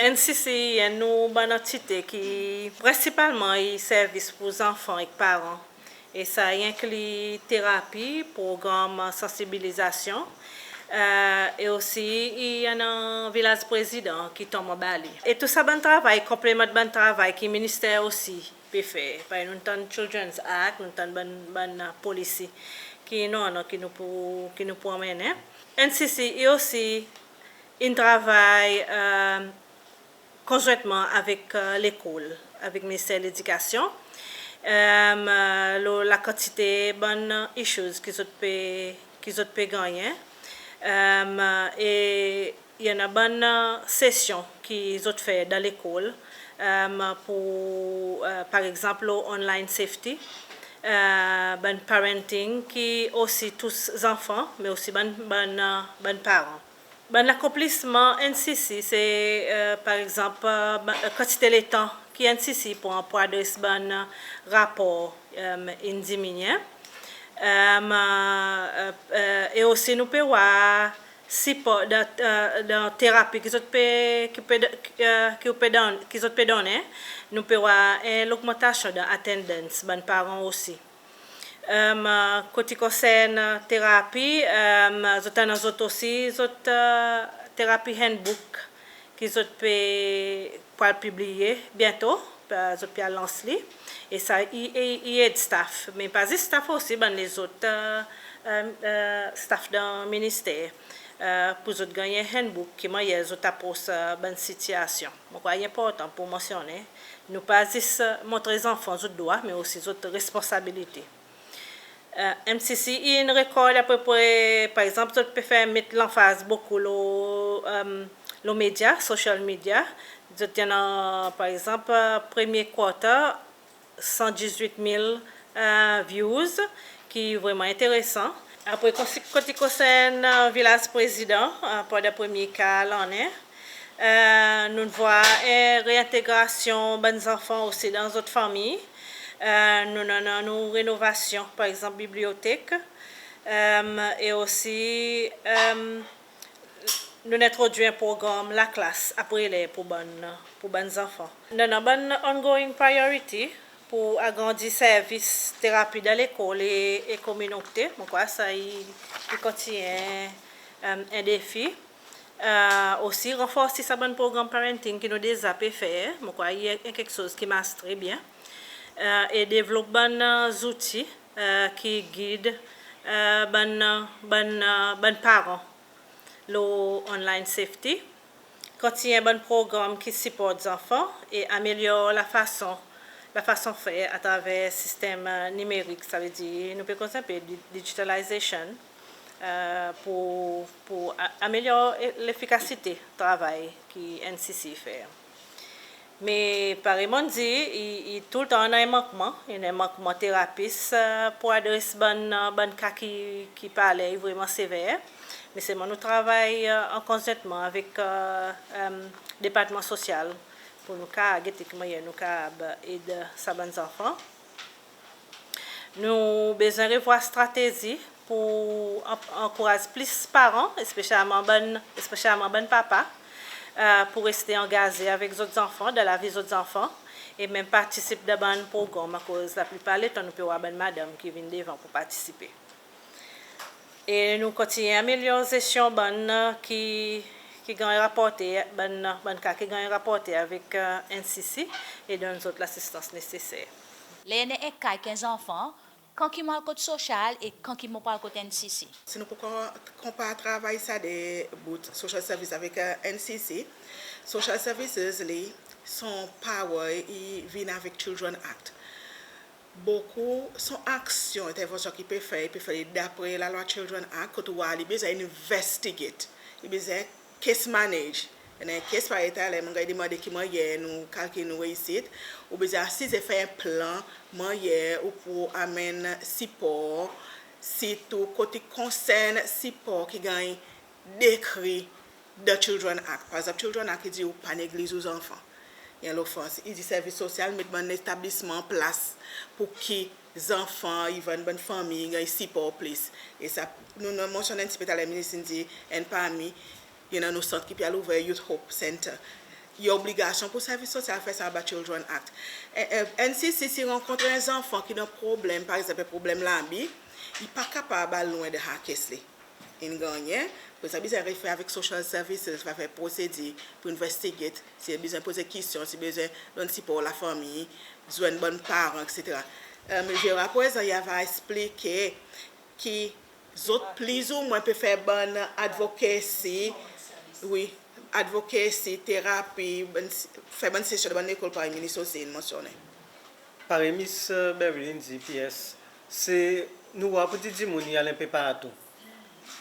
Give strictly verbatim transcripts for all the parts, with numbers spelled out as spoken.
N C C i enn nou bann antite ki prensipalman i servis pour zanfan ek paran. E sa i enkli terapi, progranm sansibilizasyon, e osi i annan Vilaz Prezidan ki tonm anba li. E tou sa bann travay konplemant bann travay ki minister osi pe fer. Parey nou'n tann Children's Act, nou'n tann bann, bann polisi ki nou annan, ki nou pou, ki nou pou anmennen. N C C i osi in travay konzwentman avek lekol, avek Minister Ledikasyon, lo lakantite bann issues ki zot pe, ki zot pe gannyen. E i annan bann sesyon ki zot fer dan lekol pour, par egzanp, lo online safety, bann parenting ki osi tous zanfan, me osi bann, bann, bann paran. Bann lakonplisman N C C se, par egzanp, kantite letan ki N C C i pran pour adres bann rapor in diminyen. E osi nou pe war sipor dan, dan terapi ki zot pe, ki pe, ki ou pe donn, ki zot pe donnen, nou pe war en logmantasyon dan attendance bann paran osi. Kot i konsern terapi, zot annan zot osi zot terapi handbook ki zot pe, pral pibliye byento, zot pe al lans li. E sa i, i, i ed staff, me pa zis staff, osi bann lezot staff dan minister, pour zot ganny en handbook ki mannyer zot apros bann sitiyasyon. Mon krwar i enportan pour mansyonnen, nou pa zis montre zanfan zot drwa, me osi zot responsabilite. N C C in rekord apepre, par egzanp, zot pe fer met lanfaz bokou lo, lo medya, social media. Zot i annan, par egzanp, premye quarter, san dizwit mil views, ki vreman enteresan. Apre, kot i konsern Vilaz Prezidan, pandan premye kar lannen, nou'n war en reentegrasyon bann zanfan osi dan zot fanmir. Nou'n annan nou renovasyon, par egzanp, bibliyotek. E osi, nou'n entrodwir en progranm laklas apre ler pour bann, pour bann zanfan. Nou annan bann ongoing priority pour agrandi servis terapi dan lekol e, e kominote. Mon krwar sa i, i kontinyen en defi. Osi ranforsi sa bann progranm parenting ki nou deza pe fer. Mon krwar i en keksoz ki mars tre byen. E devlop bann zouti ki gid bann, bann, bann paran lo online safety. Kontinyen bann progranm ki siport zanfan e amelyor lafason, lafason fer atraver sistenm nimerik, savedir nou pe koz en pe di-, digitalization, pour, pour a-, amelyor e-, lefikasite travay ki N C C i fer. Me parey mon'n dir, i, i toultan annan en mankman, i annan en mankman terapis pour adres bann, bann ka ki, ki parler i vreman sever. Me selman nou travay an konzwentman avek Departman Sosyal pour nou kapab gete ki mannyer nou kapab ed sa bann zanfan. Nou bezwen revwar stratezi pour an-, ankouraz plis paran, espesyalman bann, espesyalman bann papa, pour reste angaze avek zot zanfan, dan lavi zot zanfan, e menm partisip dan bann progranm, akoz laplipar letan nou pe war bann madanm ki vin devan pour partisipe. E nou kontinyen amelyor zesyon bann ki, ki ganny raporte, bann, bann ka ki ganny raporte avek N C C e donn zot lasistans neseser. Ler i annan en ka ek en zanfan, kan ki mon al kot sosyal e kan ki mon pou al kot N C C? Si nou pou kon-, konpar travay sa de bout social service avek N C C, social services li, son power i vin avek Children Act. Bokou son aksyon, entervansyon ki pe fer, i pe fer dapre lalwa Children Act, kot ou war li bezwen investigate, i bezwen case manage. Annan en case parey taler mon ganny demande ki mannyer nou kalkil nou reisit, ou bezwen asize fer en plan mannyer ou pou anmenn sipor, sirtou kot i konsern sipor ki ganny dekri dan Children Act. Par egzanp, Children Act i dir ou pa negliz ou zanfan. I en lofans. I dir servis sosyal met bann letablisman an plas pour ki zanfan, even bann fanmir, ganny sipor plis. E sa, nou, nou mansyonnen en pti pe taler, Minis in dir, enn parmi, i annan nou sant ki pe al ouver, Youth Hope Centre. i obligasyon pour servis sosyal fer sa anba Children Act. E, e, N C C, si i rankontre en zanfan ki annan problenm, par egzanp, en problenm labi, i pa kapab al lwen dan sa kes li. In gannyen, apre sa i bezwen refer avek social services, fer prosedir pour investigate, si i bezwen poze kestyon, si i bezwen donn sipor lafanmir, zwenn bann paran, et cetera. E, Gérard, prezan, i ava eksplike ki zot plizoumwen pe fer bann advocacy, wi, advocacy, terapi, bann, fer bann sesyon dan bann lekol parey Minis osi in mansyonnen. Parey Miss, e, Beverly in dir, PS, se nou war pour dir dimoun i al en pe partou.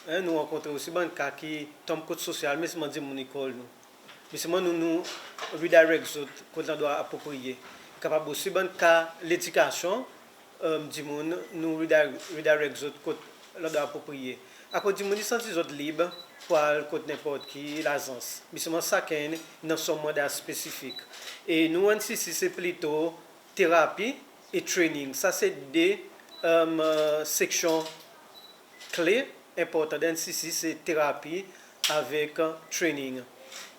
En, nou rankontre osi bann ka ki tonm kot sosyal, me selman dimoun i call nou. Me selman nou, nou redirect zot kot landrwa apropriye. Kapab osi bann ka ledikasyon, e, dimoun nou redire-, redirect zot kot landrwa apropriye. Akoz dimoun i santi zot lib pour al kot nenport ki lazans. Me selman sakenn annan son manda spesifik. E nou, N C C, se plito terapi e training. Sa se de, e, seksyon kle enportan dan N C C, se terapi avek, e, training.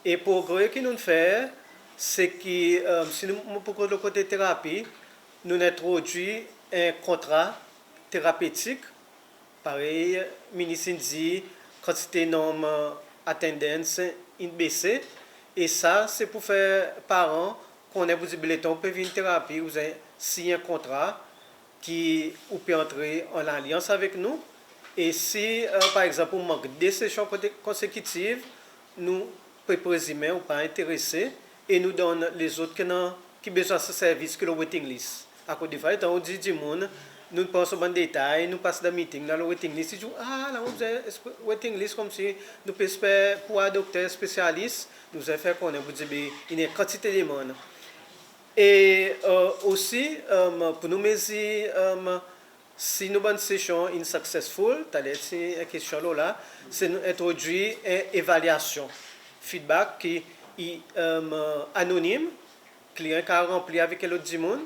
E progre ki nou'n fer, se ki, e, si nou, mon pou koz lo kote terapi, nou'n entrodwir en kontra terapetik. Parey Minis in dir, kantite nonm attendance in bese, e sa se pour fer paran konnen pour dir, letan ou pe vin terapi, ou bezwen siny en kontra ki ou pe antre an lalyans avek nou. E si, e, par egzanp, ou mank de sesyon konte-, konsekitiv, nou pe prezimen ou pa enterese e nou donn lezot ki annan, ki bezwen sa servis ki lo waiting list. Akoz defwa letan ou dir dimoun, nou pran son bann detay, nou pas dan meeting, la lo waiting list, i dir, a, la mon bezwen esp-, waiting list, konmsi nou pe esper pour war dokter spesyalis, nou bezwen fer konnen pour dir, be, i annan en kantite demann. E, e, osi, e, pour nou mezir, e, si nou bann sesyon in successful, taler ti en kestyon lo la, se nou entrodwir en evalyasyon, feedback ki i, e, anonim, kliyan i kapab ranpli avek en lot dimoun,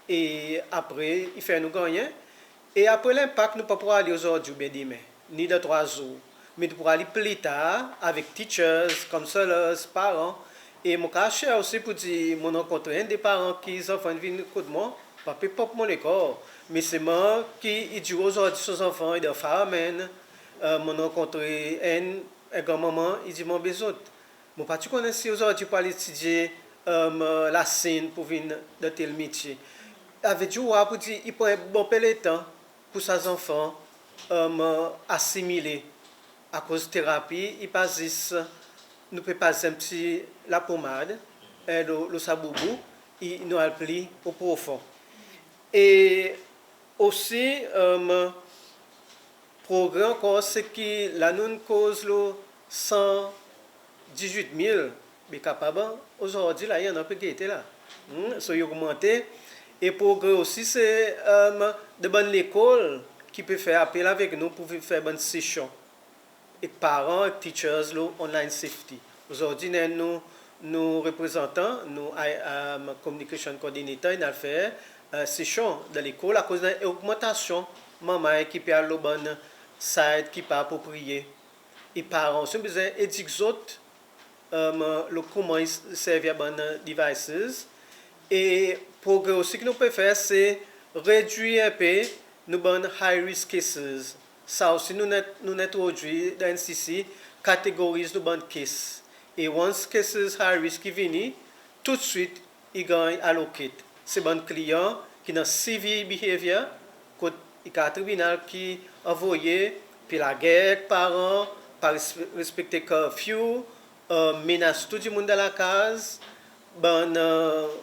e apre i fer nou gannyen. E apre lenpak, nou pa pou ale ozordi oubyen demen, ni dan trwa zour, me nou pou ale pli tar avek teachers, counsellors, paran. E mon kapab share osi pour dir, mon'n rankontre en de paran ki zanfan in vin kot mwan, pa pe pop mon lekor, me selman ki i dir ozordi son zanfan i dan Farman, e, mon'n rankontre en, en granmanman, i dir, mon bezwen zot. Mon pa ti konnen si ozordi pou al etidye, e, Lasin pour vin dan tel metye. Savedir ou war pour dir, i pran en bon pe letan pour sa zanfan, e, asimile. Akoz terapi, i pa zis, nou pe pas en pti lapomad, e, lo, lo sa boubou, i, nou al pli o profon. E osi, e, progre ankor, se ki la nou'n koz lo san dizwit mil, be kapab ozordi la, i annan pe gete la. Hmm, so i ogmante. E progre osi se, e, de bann lekol ki pe fer apel avek nou pour vin fer bann sesyon ek paran, ek teachers lo online safety. Ozordi, nou, nou reprezantan, nou, e, communication coordinator, in al fer, e, sesyon dan lekol akoz annan ogmantasyon manmay ki pe al lo bann site ki pa apropriye. E paran osi, nou bezwen edik zot, e, lo konman i s-, servi a bann devices. E progre osi ki nou pe fer, se redwir en pe nou bann high risk cases. Sa osi nou'n, nou'n entrodwir dan N C C, categorize nou bann case. E once cases high risk i vini, toudswit i ganny allocate. Se bann kliyan ki annan severe behavior, kot i kapab tribinal ki anvoye, pe lager ek paran, pa res-, respekte curfew, e, menas tou dimoun dan lakaz, bann, e,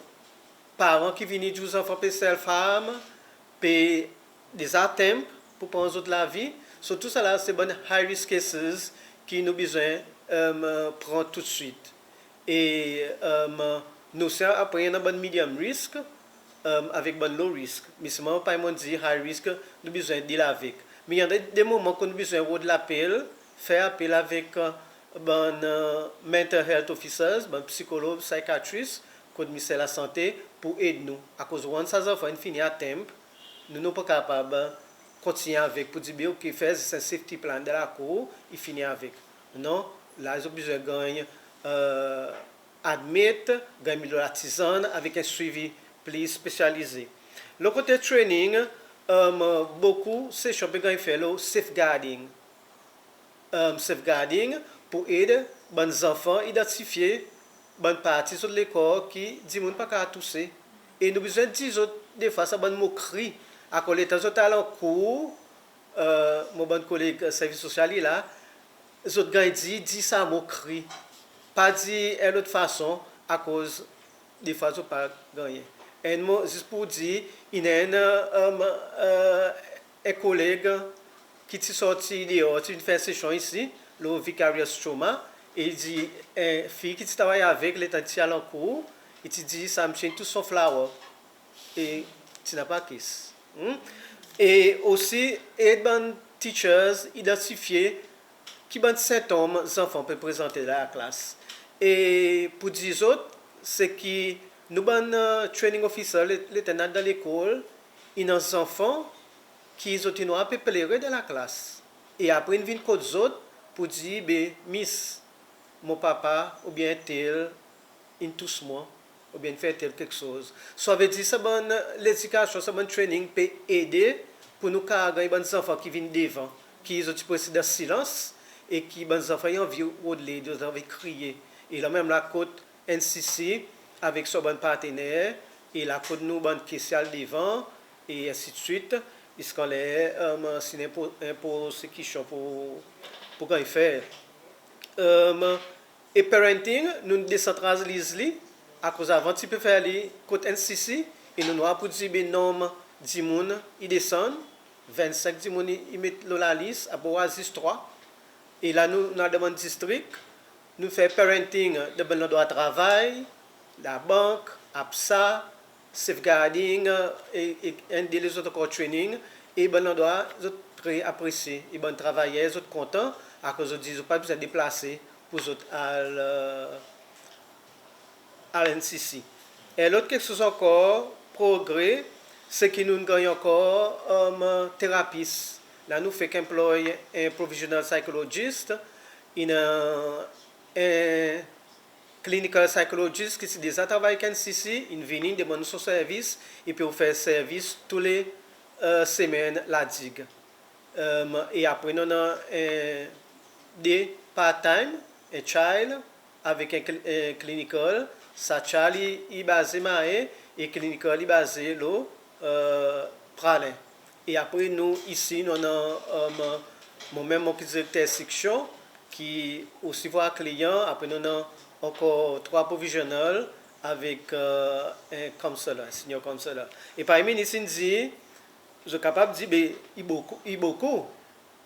paran ki vini dir zanfan pe self-harm, pe deza attempt pour pran zot lavi. So, tou sa la, se bann high risk cases ki nou bezwen, e, pran toudswit. E, e, nou osi apre, i annan bann medium risk, e, avek bann low risk. Me selman, parey mon dir, high risk, nou bezwen deal avek. Me i annan de, de moman kot nou bezwen rod lapel, fer apel avek, e, bann, e, mental health officers, bann psikolog, psychiatrist, kot Minister Lasante pour ed nou. Akoz once sa zanfan in fini attempt, nou, nou pa kapab kontinyen avek pour dir, be, ok, fer zis en safety plan dan lakour, i fini avek. Non, la zot bezwen ganny, e, admet, ganny met lo latizann avek en swivi pli spesyalize. Lo kote training, bokou sesyon pe ganny fer lo safeguarding. Safeguarding pour ed bann zanfan idantifye bann parti zot lekor ki dimoun pa kapab touse. E nou bezwen dir zot defwa sa bann mo kri, akoz letan zot al an kour, mon bann koleg servis sosyal i la, zot ganny dir, dir sa mo kri. Pa dir en lot fason, akoz defwa zot pa gannyen. En mo, zis pour dir, i annan en, en koleg ki ti sorti deor, ti vin fer sesyon isi, lo vicarious trauma, e i dir en fiy ki ti travay avek, letan ti al an kour, i ti dir sa msye in tous son flower. E ti napa kes. E osi ed bann teachers idantifye ki bann sentonm zanfan pe prezante dan laklas. E pour dir zot, se ki nou bann training officer, letan i al dan lekol, i annan zanfan ki zot in war pe plere dan laklas. E apre in vin kot zot pour dir, be, Miss, mon papa oubyen tel in tous mwan, oubyen in fer tel keksoz. Sa i vedir sa bann ledikasyon, sa bann training pe ede pour nou kapab ganny bann zanfan ki vin devan, ki zot ti pou reste dan silans, e ki bann zanfan i anvi rod led, zot anvi kriye. E lanmenm la kot N C C avek son bann partner, e la kot nou bann kes i al devan, e ensidswit, ziska ler si i annan en prosekisyon pour, pour ganny fer. E parenting, nou'n desantraliz li, akoz avan ti pe fer li kot N C C, e nou'n war pour dir, be, nonm dimoun i desann, vennsenk dimoun i, i met lo lalis, apre war zis trwa. E la nou, nou al dan bann distrik, nou fer parenting dan bann landrwa travay, labank, APSA, safeguarding, e, e enn de lezot ankor training, e bann landrwa zot tre apresye, e bann travayer zot kontan, akoz zot dir zot pa bezwen deplase pour zot al, al N C C. En lot keksoz ankor, progre, se ki nou'n ganny ankor terapis. La nou fek employ en provisional psychologist, i annan en clinical psychologist ki ti deza travay avek N C C, in vini, in demann nou son servis, i pe ofer servis tou le semenn La Digue. E apre nou annan en de part-time, en trial avek en clinical, sa trial i baze Mahé, e clinical i baze lo Praslin. E apre nou isi nou annan, mwan menm mon ki direkter seksyon, ki osi war kliyan, apre nou annan ankor trwa provisional avek en counselor, senior counselor. E parey minis in dir, zot kapab dir, be, i bokou, i bokou.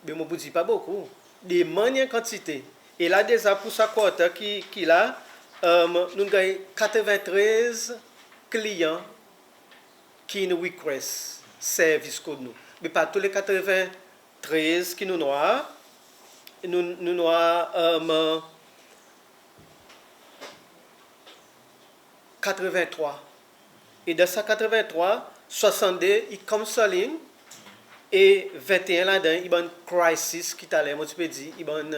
Be mon pou dir pa bokou. Demann i en kantite. E la deza pour sa kwarter ki, ki la, nou'n ganny katreventrez kliyan ki'n request servis kot nou. Be pa tou le katreventrez ki nou'n war, nou, nou'n war katreventrwa. E dan sa katreventrwa, swasann de i counseling, e venteen ladan i bann crisis ki taler mon ti pe dir, i bann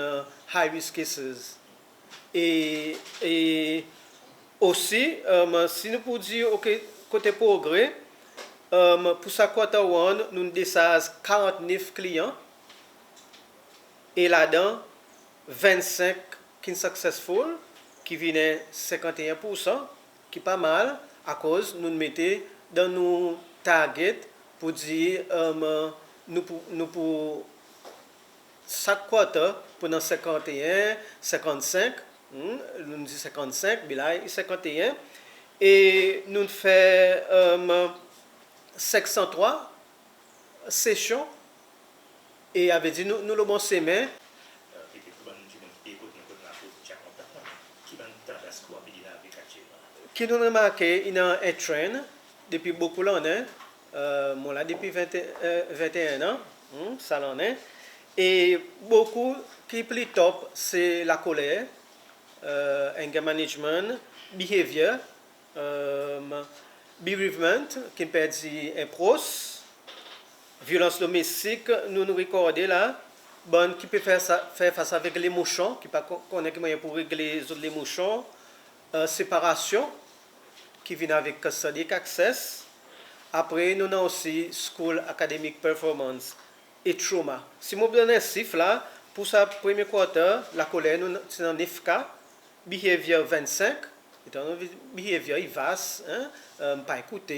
high risk cases. E, e osi, si nou pou dir, OK, kote progre, pour sa quarter one, nou'n desarz karantnef kliyan, e ladan vennsenk ki'n successful, ki vin en senkanteen poursan, ki pa mal, akoz nou'n mete dan nou target pour dir, nou pou, nou pou sak quarter pou annan senkanteen, senkannsenk, nou'n dir senkannsenk, be la i senkanteen, e nou'n fer senksantrwa sesyon, e sa i vedir nou, nou lo bon semen. Petet pour bann dimoun ki pe ekout nou kot la, pou ti a kontan konnen ki bann tandans ki ou anvi deal avek aktyelman? Ki nou'n remarke, i annan en trend depi bokou lannen, mon la depi vente, venteen an, sa lannen, e bokou ki pli top se lakoler, anger management, behavior, bereavement, ki'n perdi en pros, vyolans domestik, nou'n rekorde la, bann ki pe fer sa, fer fas avek lemosyon, ki pa konnen ki mannyer pour regle zot lemosyon, separasyon ki vin avek custody ek access. Apre nou annan osi school academic performance e trauma. Si mon donn en sif la, pour sa premye quarter, lakoler nou ti annan nef ka, behaviour vennsenk, etan donn behaviour i vas, en, pa ekoute,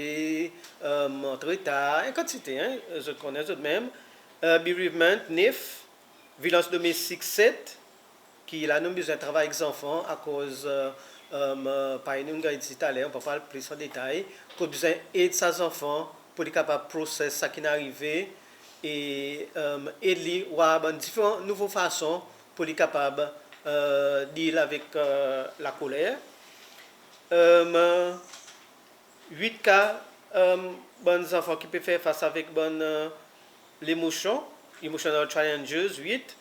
mont retar, en kantite, en, zot konnen zot menm, bereavement nef, vyolans domestik set, ki la nou bezwen travay ek zanfan akoz parey nou'n ganny dir taler, mon pa pral plis an detay, kot bezwen ed sa zanfan pour li kapab process sa ki'n arive e ed li war bann diferan nouvo fason pour li kapab deal avek lakoler. Wit ka bann zanfan ki pe fer fas avek bann lemosyon, emotional challenges, wit,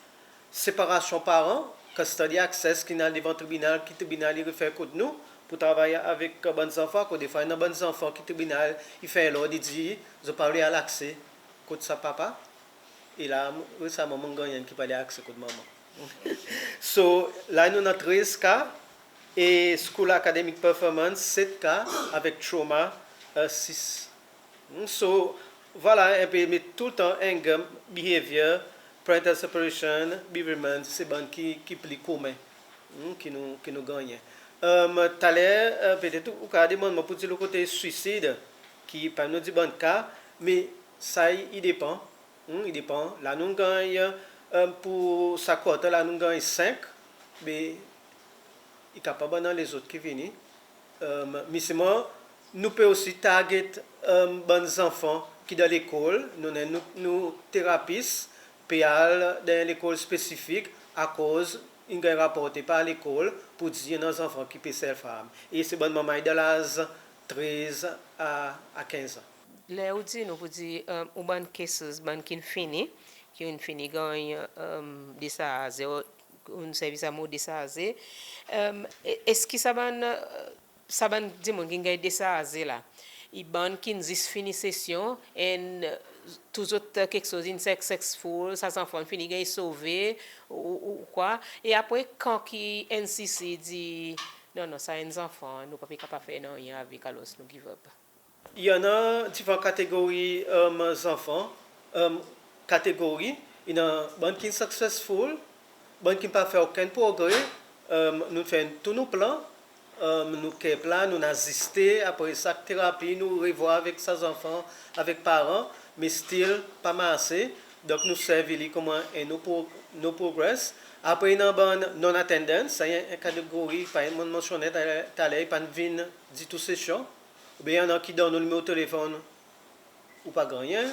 separasyon paran, custody access ki'n al devan tribinal, ki tribinal i refer kot nou pour travay avek bann zanfan, kot defwa i annan bann zanfan ki tribinal i fer lord i dir zot pa oule al akse kot sa papa. E la resaman mon'n ganny enn ki pa oule akse kot manman. So la nou annan trez ka, e school academic performance set ka, avek trauma sis. So vwala en pe, me toultan anger behaviour, parental separation, bereavement, se bann ki, ki pli komen ki nou, ki nou gannyen. Taler petet ou kapab demann mwan pour dir lo kote swisid, ki pa nou dir bann ka, me sa i depan. I depan. La nou'n ganny pour sa quarter la nou'n ganny senk, be i kapab annan lezot ki vini. Me selman nou pe osi target bann zanfan ki dan lekol. Nou annan nou, nou terapis pe al dan en lekol spesifik akoz in ganny raporte par lekol pour dir i annan zanfan ki pe self harm. E se bann manmay dan laz trez a, a kenz an. Ler ou dir nou pour dir ou bann cases, bann ki'n fini, ki'n fini ganny desarze, ou'n servi sa mo desarze, eski sa bann, sa bann dimoun ki'n ganny desarze la, i bann ki'n zis fini sesyon, en tou zot keksoz in successful, sa zanfan in fini ganny sove, ou, ou kwa? E apre kan ki N C C dir non, non, sa enn zanfan nou pa pe kapab fer nanryen avek, alors nou give up? I annan diferan kategori zanfan, kategori, i annan bann ki'n successful, bann ki'n pa fer okenn progre. Nou'n fer tou nou plan, nou care plan, nou'n aziste, apre sak terapi nou revwar avek sa zanfan, avek paran, me still pa marse, donk nou servi li konman en no pro-, no progress. Apre i annan bann non-attendance, sa i en kategori parey mon'n mansyonnen taler, i pa'n vin ditou sesyon, oubyen i annan ki donn ou nimero telefonn ou pa gannyen.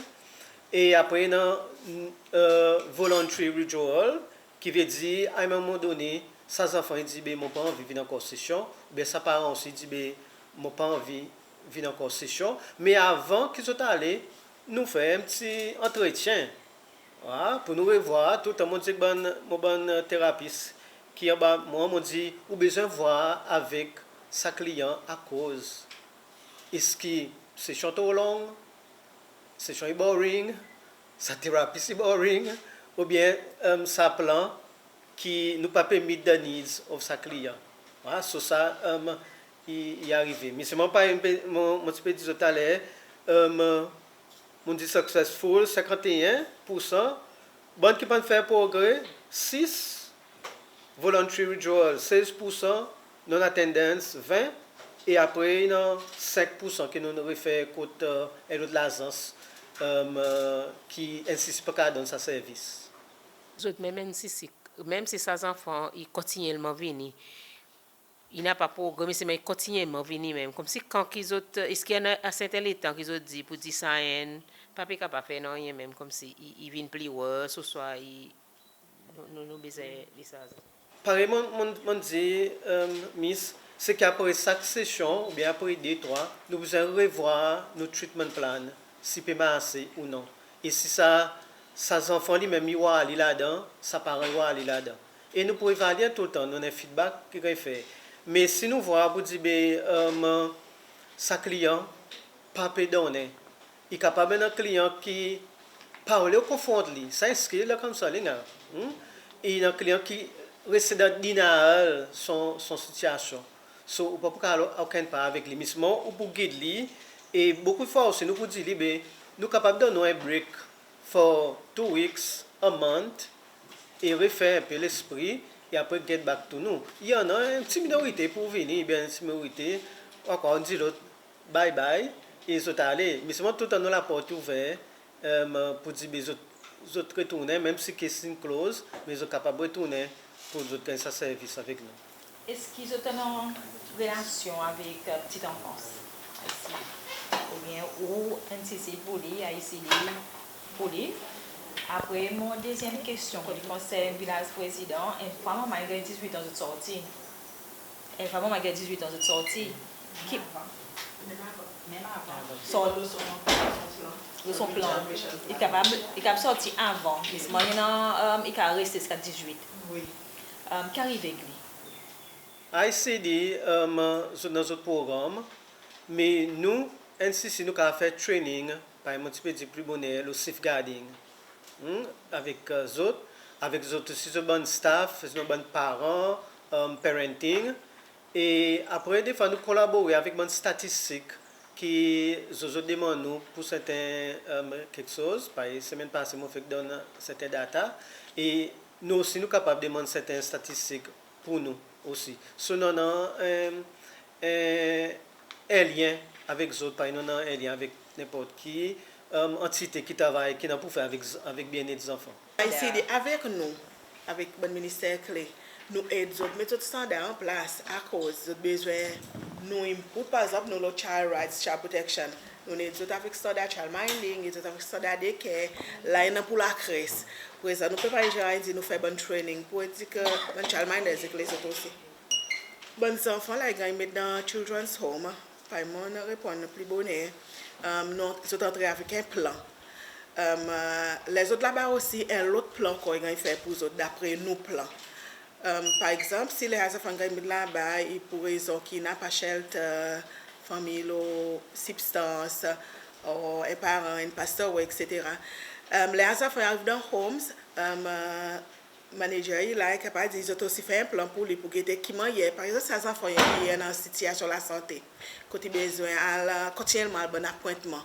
E apre i annan voluntary withdrawal, ki vedir a en moman done sa zanfan i dir be mon pa anvi vin ankor sesyon, oubyen sa paran osi i dir be mon pa anvi vin ankor sesyon. Me avan ki zot ale, nou fer en pti antretyen. Vwala, pour nou revwar, toultan mon dir bann, mon bann terapis ki anba mwan, mon dir ou bezwen vwar avek sa kliyan akoz eski sesyon tro long, sesyon i boring, sa terapis i boring, oubyen sa plan ki nou pa pe meet the needs of sa kliyan. Vwala, so sa i, i arive. Me selman parey mon, mon ti pe dir zot taler, mon dir successful senkanteen poursan, bann ki pa'n fer progre sis, voluntary withdrawal sez poursan, non-attendance ven, e apre i annan senk poursan ki nou'n refer kot en lot lazans ki N C C pa kapab donn sa servis. Zot menm N C C, menm si sa zanfan i kontinyelman vini, i napa progre, me selman i kontinyelman vini menm, konmsi kan ki zot, eski i annan en serten letan ki zot dir pour dir sa enn pa pe kapab fer nanryen menm, konmsi i, i vin pli worse, ouswa i, nou, nou, nou bezwen desarze? Parey mon, mon, mon dir, Miss, se ki apre sak sesyon oubyen apre de, trwa, nou bezwen revwar nou treatment plan, si pe marse ou non. E si sa, sa zanfan li menm i war li ladan, sa paran i war li ladan. E nou pou evalye toultan, nou annan feedback ki ganny fer. Me si nou vwar pour dir be sa kliyan pa pe donnen, i kapab annan kliyan ki pa oule ou konfront li, sa en skill la konmsa li, en. I annan kliyan ki reste dan denial son, son sitiyasyon. So, ou pa pou kapab okenn par avek li. Me selman ou pou gid li, e bokou fwa osi nou pou dir li, be, nou kapab donn ou en break for two weeks, a month, e refer en pe lespri, e apre get back to nou. I annan en pti minorite pou vini, oubyen en pti minorite, ankor nou dir zot bye bye, e zot ale. Me selman toultan nou laport ouver, e, pou dir, be, zot, zot retournen, menm si case in close, me zot kapab retournen pour zot ganny sa servis avek nou. Eski zot annan relasyon avek, e, pti zanfans? Oubyen ou N C C pour li, I C D pour li? Apre, mon dezyenm kestyon, ki konsern vilaz prezidan, en fwa manman i ganny dizwit an, zot sorti. En fwa manman i ganny dizwit an, zot sorti. Ki... Menm avan. Menm avan. So, lo son plan, i kapab, i kapab sorti avan. Me selman i annan, e, i kapab reste ziska dizwit. Wi. E, ki arive avek li? I C D, e, zot annan zot progranm, me nou, N C C, nou kapab fer training, parey mon ti pe dir pli boner, lo safeguarding. Hmm? Avek, e, zot, avek zot osi, zot bann staff, zot bann paran, e, parenting. E apre, defwa nou kolabore avek bann statistik ki zot, zot demann nou pour serten, e, keksoz. Parey semenn pase mon fek donn serten data. E nou osi nou kapab demann serten statistik pour nou osi. So nou annan, e, e, en lyen avek zot, parey nou annan en lyen avek nenport ki, e, antite ki travay, ki annan pour fer avek, avek byennet zanfan. I C D avek nou, avek bann minister kle, nou ed zot met zot standar an plas, akoz zot bezwen nou input. Par egzanp, nou lo child rights, child protection, nou ed zot avek standar child minding, ed zot avek standar daycare, la i annan pour lakres. Prezan nou pe, parey Gérard in dir, nou fer bann training pour edik bann child minders ek lezot osi. Bann zanfan la i ganny met dan children's home, parey mon'n reponn pli boner, e, nou, zot antre avek en plan. E, lezot laba osi, en lot plan ankor i ganny fer pour zot dapre nou plan. E, par egzanp, si ler zanfan ganny met laba, i pour rezon ki napa shelter, fanmir lo sibstans, or en paran in passed away, et cetera. E, ler zanfan i ariv dan homes, e, manager i la, i kapab dir zot osi fer en plan pour li, pour gete ki mannyer, par egzanp, sa zanfan i annan sitiasyon lasante, kot i bezwen al, e, kontinyelman al bann apwentman.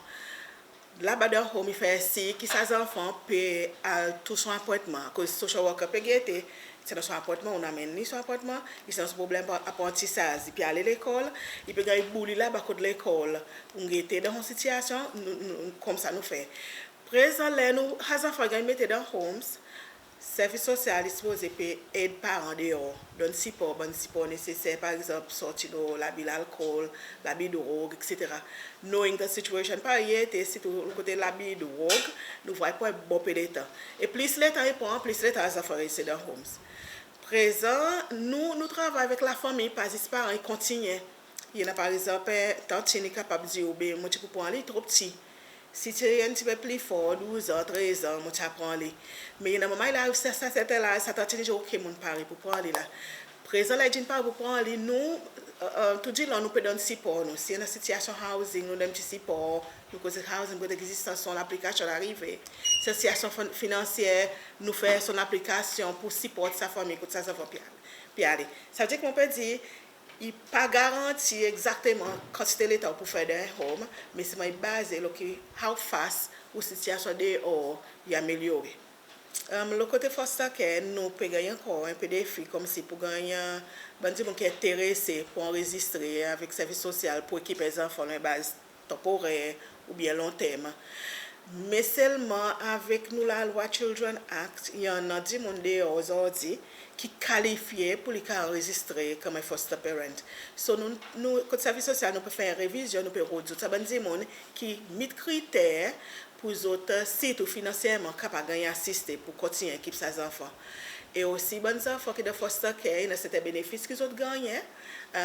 Laba dan home i fer sir ki sa zanfan pe al tou son apwentman, akoz social worker pe gete, si annan son apwentman, ou'n anmenn li son apwentman, si annan son problenm aprantisaz, i pe ale lekol, i pe ganny boule laba kot lekol. Ou'n gete dan son sitiasyon, nou, nou, koumsa nou fer. Prezan, ler nou, sa zanfan i ganny mete dan homes, servis sosyal i sipoze pe ed paran deor, donn sipor, bann sipor neseser, par egzanp, sorti lo labi lalkol, labi drog, et cetera. Knowing the situation, parey i ete, sirtou kote labi drog, nou vwar i pran bon pe letan. E plis letan i pran, plis letan sa zanfan i reste dan homes. Prezan, nou, nou travay avek lafanmir, pa zis paran, i kontinyen. I annan, par egzanp, en tantin i kapab dir ou, be, mon ti pou pran li, i tro pti. Si ti en ti pe pli for, douz an, trez an, mon ti a pran li. Me i annan manman, i ariv sa, sa serten laz, sa tantin i dir, oke, mon'n pare pour pran li la. Prezan, ler i dir in pare pour pran li, nou, e, e, toudilon nou pe donn sipor nou. Si i annan sitiasyon housing, nou donn pti sipor, nou koz ek housing, kot egzistans son laplikasyon arive. Si sitiasyon fin-, finansyer, nou fer son laplikasyon pour siport sa fanmir, kot sa zanfan pe ale, pe ale. Savedir ki mon pe dir, i pa garanti egzakteman kantite letan ou pou fer dan en home, me selman i baze lo ki, how fast ou sitiasyon deor i amelyore. E, lo kote foster care, nou pe ganny ankor en pe defi, konmsi pour ganny, e, bann dimoun ki enterese pour anrezistre avek servis sosyal pour ekip en zanfan lo en baz tanporer oubyen lonterm. Me selman avek nou lalwa Children Act, i annan dimoun deor ozordi ki kalifye pour li kapab anrezistre konman en foster parent. So nou, nou, kot servis sosyal, nou pe fer en revizyon, nou pe rod zot, sa bann dimoun ki meet kriter pour zot, e, sirtou finansyerman, kapab ganny asiste pour kontinyen ekip sa zanfan. E osi, bann zanfan ki dan foster care, i annan serten benefis ki zot gannyen, e,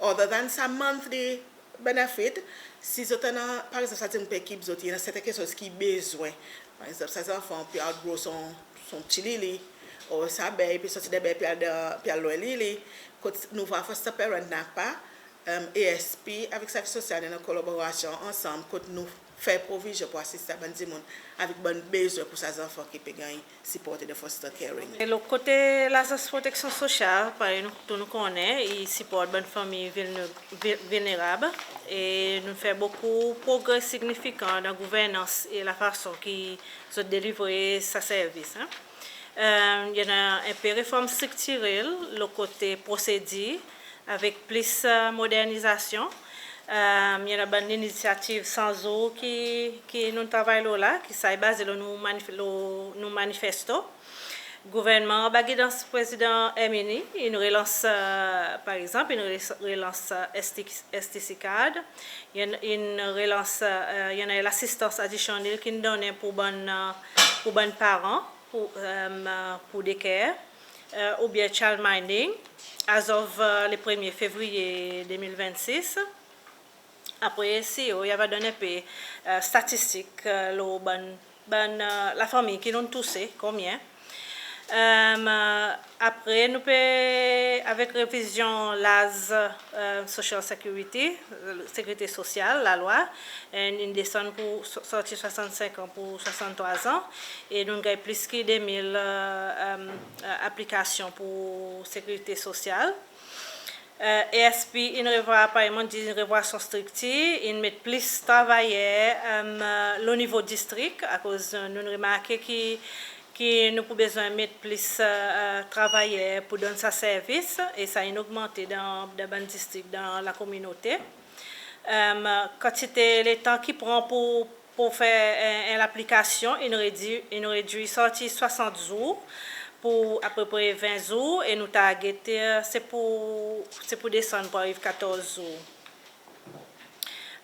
other than sa monthly benefit, si zot annan, par egzanp, sa dimoun pe ekip zot, i annan serten keksoz ki i bezwen. Par egzanp, sa zanfan pe outgrow son, son pti lili, or sa bèy pe sorti dan bèy pe al dan, pe al lwen lili, kot nou vwar foster parent napa, e, A S P avek servis sosyal i annan kolaborasyon ansanm, kot nou fer provizyon pour asiste sa bann dimoun avek bann bezwen pour sa zanfan ki pe ganny siporte dan foster caring. E lo kote Lazans Proteksyon Sosyal, parey nou tou nou konnen, i siport bann fanmir vilne-, vil-, vilnerab, e nou'n fer bokou progre signifikan dan gouvernans e lafason ki zot delivre sa servis, en. E, i annan en pe reform striktirel lo kote prosedir, avek plis, e, modernizasyon. E, i annan bann linisyativ san zour ki, ki nou travay lo la, ki sa i baze lo nou manif-, lo nou manifesto. Gouvernman anba gidans Prezidan Herminie in relans, e, par egzanp, in relans, relans, e, ST, STC card. In, in relans, e, i annan lasistans adisyonnel ki'n donnen pour bann, e, pour bann paran, pour, e, pour daycare, e, oubyen childminding, as of, e, le premye fevriye de mil vennsis. Apre, CEO i ava donn en pe, e, statistik, e, lo bann, bann, e, lafanmir ki nou'n touse, konbyen. E, apre, nou pe, avek revizyon laz, e, Social Security, Sekirite Sosyal, lalwa, e, in desann pour so-, sorti swasannsenk an pour swasanntrwa an, e nou'n ganny plis ki de mil, e, e, e, aplikasyon pour Sekirite Sosyal. E, ASP in revwar, parey mon'n dir, in revwar son striktir, in met plis travayer, e, lo nivo distrik, akoz, e, nou'n remarke ki, ki nou pou bezwen met plis, e, e, travayer pour donn sa servis, e sa in ogmante dan, dan bann distrik dan lakominote. E, kantite letan ki pran pour, pour fer en, en laplikasyon, in redwi, in redwi sorti swasant zour pour apepre ven zour, e nou target, e, se pour, se pour desann pour ariv katorz zour.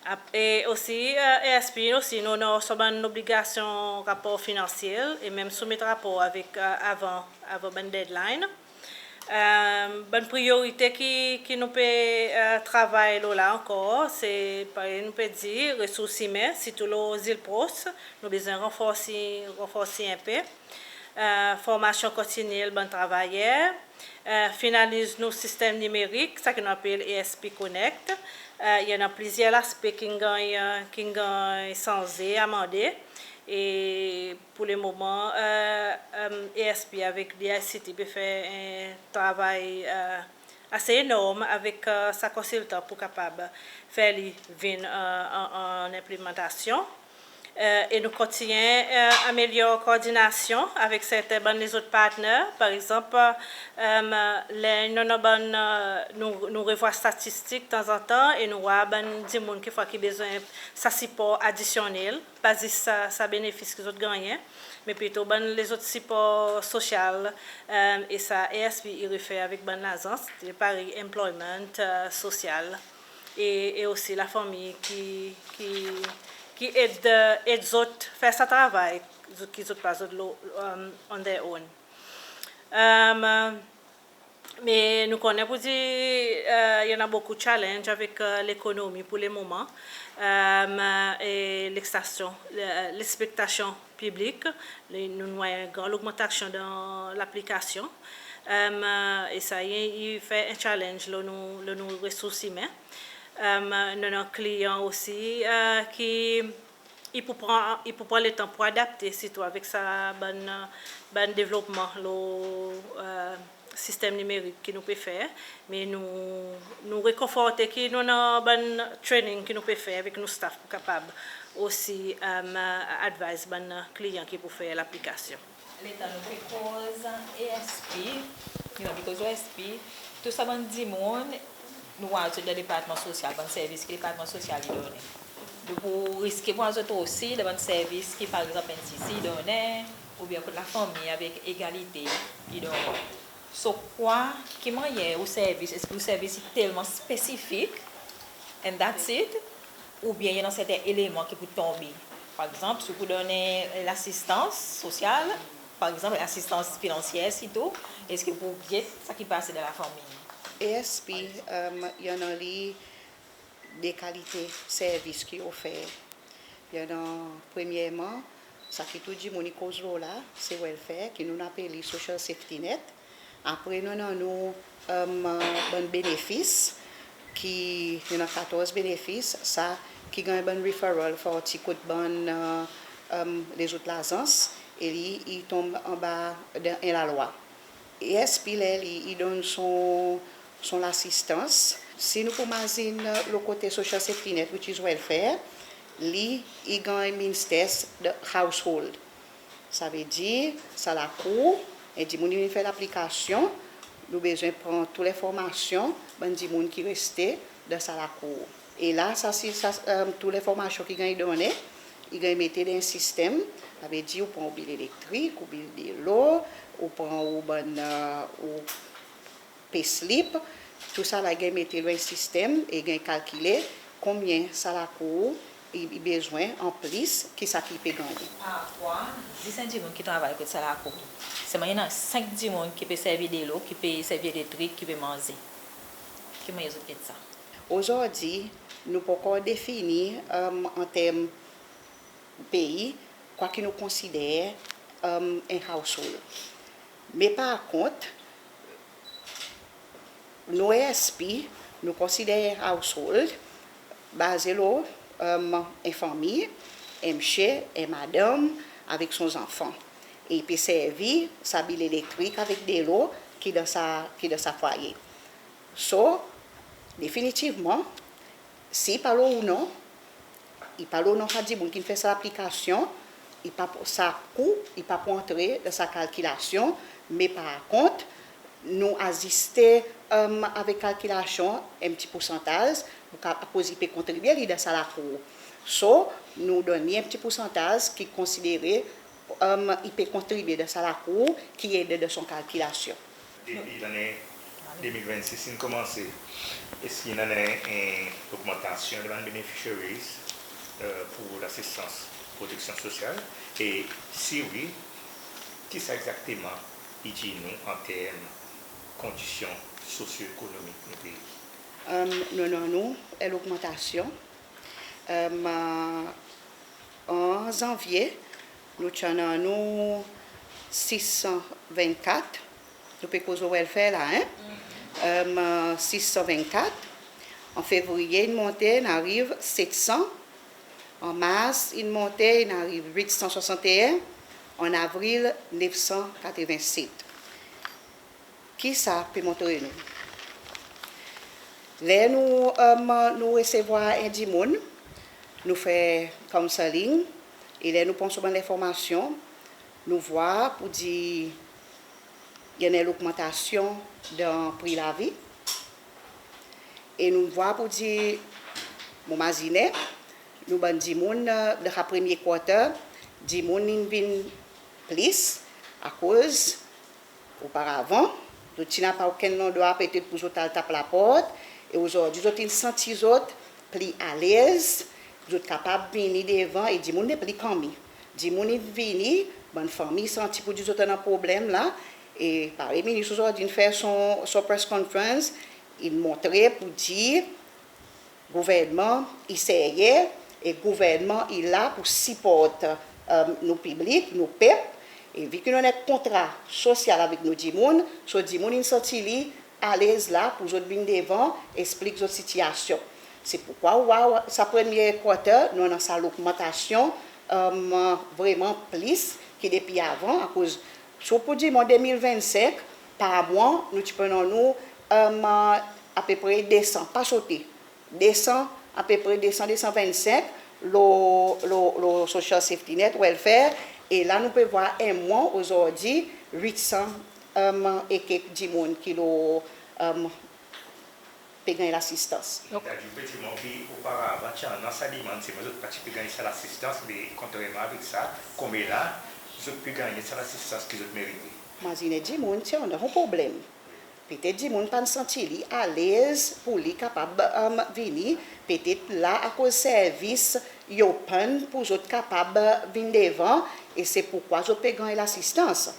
Ap-, e osi, e, ASP osi, nou, nou annan son bann obligasyon rapor finansyel, e menm soumet rapor avek, e, avan, avan bann deadline. E, bann priyorite ki, ki nou pe, e, travay lo la ankor, se, parey nou pe dir, resours imen, sirtou lo Zil Pros, nou bezwen ranforsi, ranforsi en pe. E, formasyon kontinyel bann travayer, e, finaliz nou sistenm nimerik, sa ki nou apel ASP Connect. E, i annan plizyer laspe ki'n ganny, e, ki'n ganny sanze, amande. E pour le moman, e, e, ASP avek DICT pe fer en travay, e, ase enorm avek, e, sa konsiltan pour kapab fer li vin, e, an, an enplimantasyon. E, e nou kontinyen, e, amelyor koordinasyon avek serten bann lezot partner. Par egzanp, e, ler nou annan bann, e, nou, nou revwar statistik tanzantan e nou war bann dimoun kekfwa ki bezwen sa sipor adisyonnel, pa zis sa, sa benefis ki zot gannyen, me plito bann lezot sipor sosyal, e, e sa ASP i refer avek bann lazans, parey employment, e, sosyal, e, e osi lafanmir ki, ki, ki ed, ed zot fer sa travay, zot ki zot pa zot lo, e, on their own. E, Me nou konnen pour dir, e, i annan bokou challenge avek, e, lekonomi pour le moman. E, e lekstasyon, e, lekspektasyon piblik, le, nou'n war en gran logmantasyon dan laplikasyon. E, e sa i, i fer en challenge lo nou, lo nou resours imen. E, nou annan kliyan osi, e, ki i pou pran, i pou pran letan pour adapte, sirtou avek sa bann, bann devlopman lo, e, sistenm nimerik ki nou pe fer, me nou, nou rekonforte ki nou annan bann training ki nou pe fer avek nou staff pour kapab osi, e, advise bann kliyan ki pou fer laplikasyon. Letan nou pe koz ASP, you know, because ASP, tou sa bann dimoun, nou war zot dan Departman Sosyal, bann servis ki Departman Sosyal i donnen. Nou pou riske war zot osi dan bann servis ki, par egzanp, NCC i donnen, oubyen kot lafanmir avek egalite i donnen. So, kwa, ki mannyer ou servis, eski ou servis i telman spesifik, and that's it, oubyen i annan serten eleman ki pou tonbe? Par egzanp, si ou pou donn lasistans sosyal, par egzanp, lasistans finansyer sirtou, eski ou pou get sa ki pase dan lafanmir? ASP, e, i annan li de kalite servis ki ofer. I annan, premyerman, sa ki tou dimoun i koz lo la, se welfare, ki nou'n apel li social safety net. Apre nou annan nou, e, bann benefis, ki nou annan katorz benefis, sa ki ganny bann referral for ti kot bann, e, e, lezot lazans, e li i tonm anba dan en lalwa. ASP ler li i donn son, son lasistans, si nou pou mazin lo kote social safety net, which is welfare, li i ganny means test the household. Savedir sa lakour, en dimoun i vin fer laplikasyon, nou bezwen pran tou lenformasyon bann dimoun ki reste dan sa lakour. E la sa si sa, e, tou lenformasyon ki ganny donnen, i ganny mete dan en sistenm, savedir ou pran ou bil elektrik, ou bil delo, ou pran ou bann, e, ou payslip, tou sa la i ganny mete lo en sistenm e i ganny kalkile konbyen sa lakour i, i bezwen an plis ki sa ki i pe gannyen. Parfwa, zis en dimoun ki travay kot sa lakour. Selman i annan senk dimoun ki pe servi delo, ki pe servi elektrik, ki pe manze. Ki mannyer zot get sa? Ozordi nou pa ankor defini, e, an term pei, kwa ki nou konsider, e, en household. Me par kont, nou ASP, nou konsider en household baze lo, e, en fanmir, en msye, en madanm avek son zanfan. E i pe servi sa bil elektrik avek delo ki dan sa, ki dan sa fwaye. So, definitivman, si i pa lo ou non, i pa lo non sa dimoun ki'n fer sa laplikasyon, i pa pou, sa kou i pa pou antre dan sa kalkilasyon, me par kont, nou aziste, e, avek kalkilasyon en pti poursantaz, pou ka, akoz i pe kontribye li dan sa lakour. So, nou donn li en pti poursantaz ki konsidere, e, i pe kontribye dan sa lakour, ki ede dan son kalkilasyon. Depi lannen de mil vennsis in konmanse, eski in annan en logmantasyon dan bann beneficiaries, e, pour lasistans proteksyon sosyal? E si wi, kisa egzakteman i dir nou an term kondisyon sosyo-ekonomik nou pei? E, nou annan nou en logmantasyon. E, an Zanvye, nou ti annan nou sis san vennkat, nou pe koz lo welfare la, en? E, sis san vennkat. An Fevriye in monte, in ariv set san. An Mars in monte, in ariv wit san swasanteen. An Avril, nef san katreven set. Ki sa pe montre nou? Ler nou, e, nou resevwar en dimoun, nou fer counselling, e ler nou pran son bann lenformasyon, nou vwar poudir i annan en logmantasyon dan pri lavi. E nou vwar poudir, mon mazinen, nou bann dimoun, e, dan sa premye quarter, dimoun in vin plis, akoz oparavan, zot ti napa okenn landrwa petet pour zot al tap laport, e ozordi zot in santi zot pli alez, zot kapab vini devan, e dimoun nepli kanmi. Dimoun in vini, bann fanmir santi poudir zot annan problenm la, e parey Minis ozordi in fer son, son press conference, in montre poudir gouvernman i serye, e gouvernman i la pour siport, e, nou piblik, nou pep, e vi ki nou annan en kontra sosyal avek nou dimoun, so dimoun in santi li alez la pour zot vin devan, eksplik zot sitiyasyon. Se pourkwa ou war sa premye quarter, nou annan sa logmantasyon, e, vreman plis ki depi avan, akoz si ou pou dir mwan de mil vennsenk, par mwan, nou ti pe annan nou, e, apepre de san, pa sote, de san, apepre de san, de san vennsenk, lo, lo, lo social safety net, welfare, e la nou pe vwar en mwan ozordi, wit san, e, e kek dimoun ki lo, e, pe ganny lasistans. Donk, sa dir ou pe dir mwan ki oparavan ti annan sa demann, selman zot pa ti pe ganny sa lasistans, me kontrerman avek sa, konmela, zot pe ganny sa lasistans ki zot merite. Mazinen dimoun ti annan son problenm. Petet dimoun pa'n santi li alez pour li kapab, e, vini, petet la akoz servis i open pour zot kapab vin devan, e se pourkwa zot pe ganny lasistans.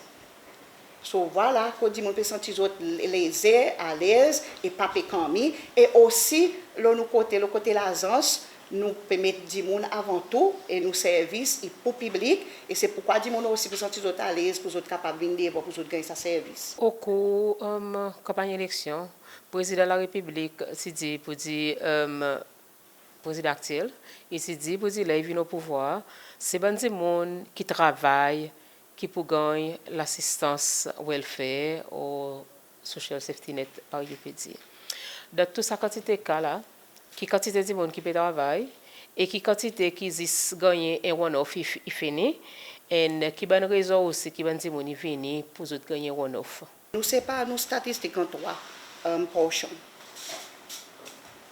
So, vwala, kot dimoun pe santi zot leze, alez, e pa pe kanmi, e osi, lo nou kote, lo kote lazans, nou pe met dimoun avan tou, e nou servis i pour piblik, e se pourkwa dimoun osi pe santi zot alez pour zot kapab vin devan pour zot ganny sa servis. Okour, e, kanpanny eleksyon, Prezidan Larepiblik ti dir pour dir, e, Prezidan aktyel, i ti dir pour dir ler i vin o pouvwar, se bann dimoun ki travay ki pou ganny lasistans welfare or social safety net, parey ou pe dir. Dan tou sa kantite ka la, ki kantite dimoun ki pe travay e ki kantite ki zis gannyen en one-off i, i fini, e ki bann rezon osi ki bann dimoun i vini pour zot gannyen one-off? Nou separ nou statistik an trwa, e, porsyon.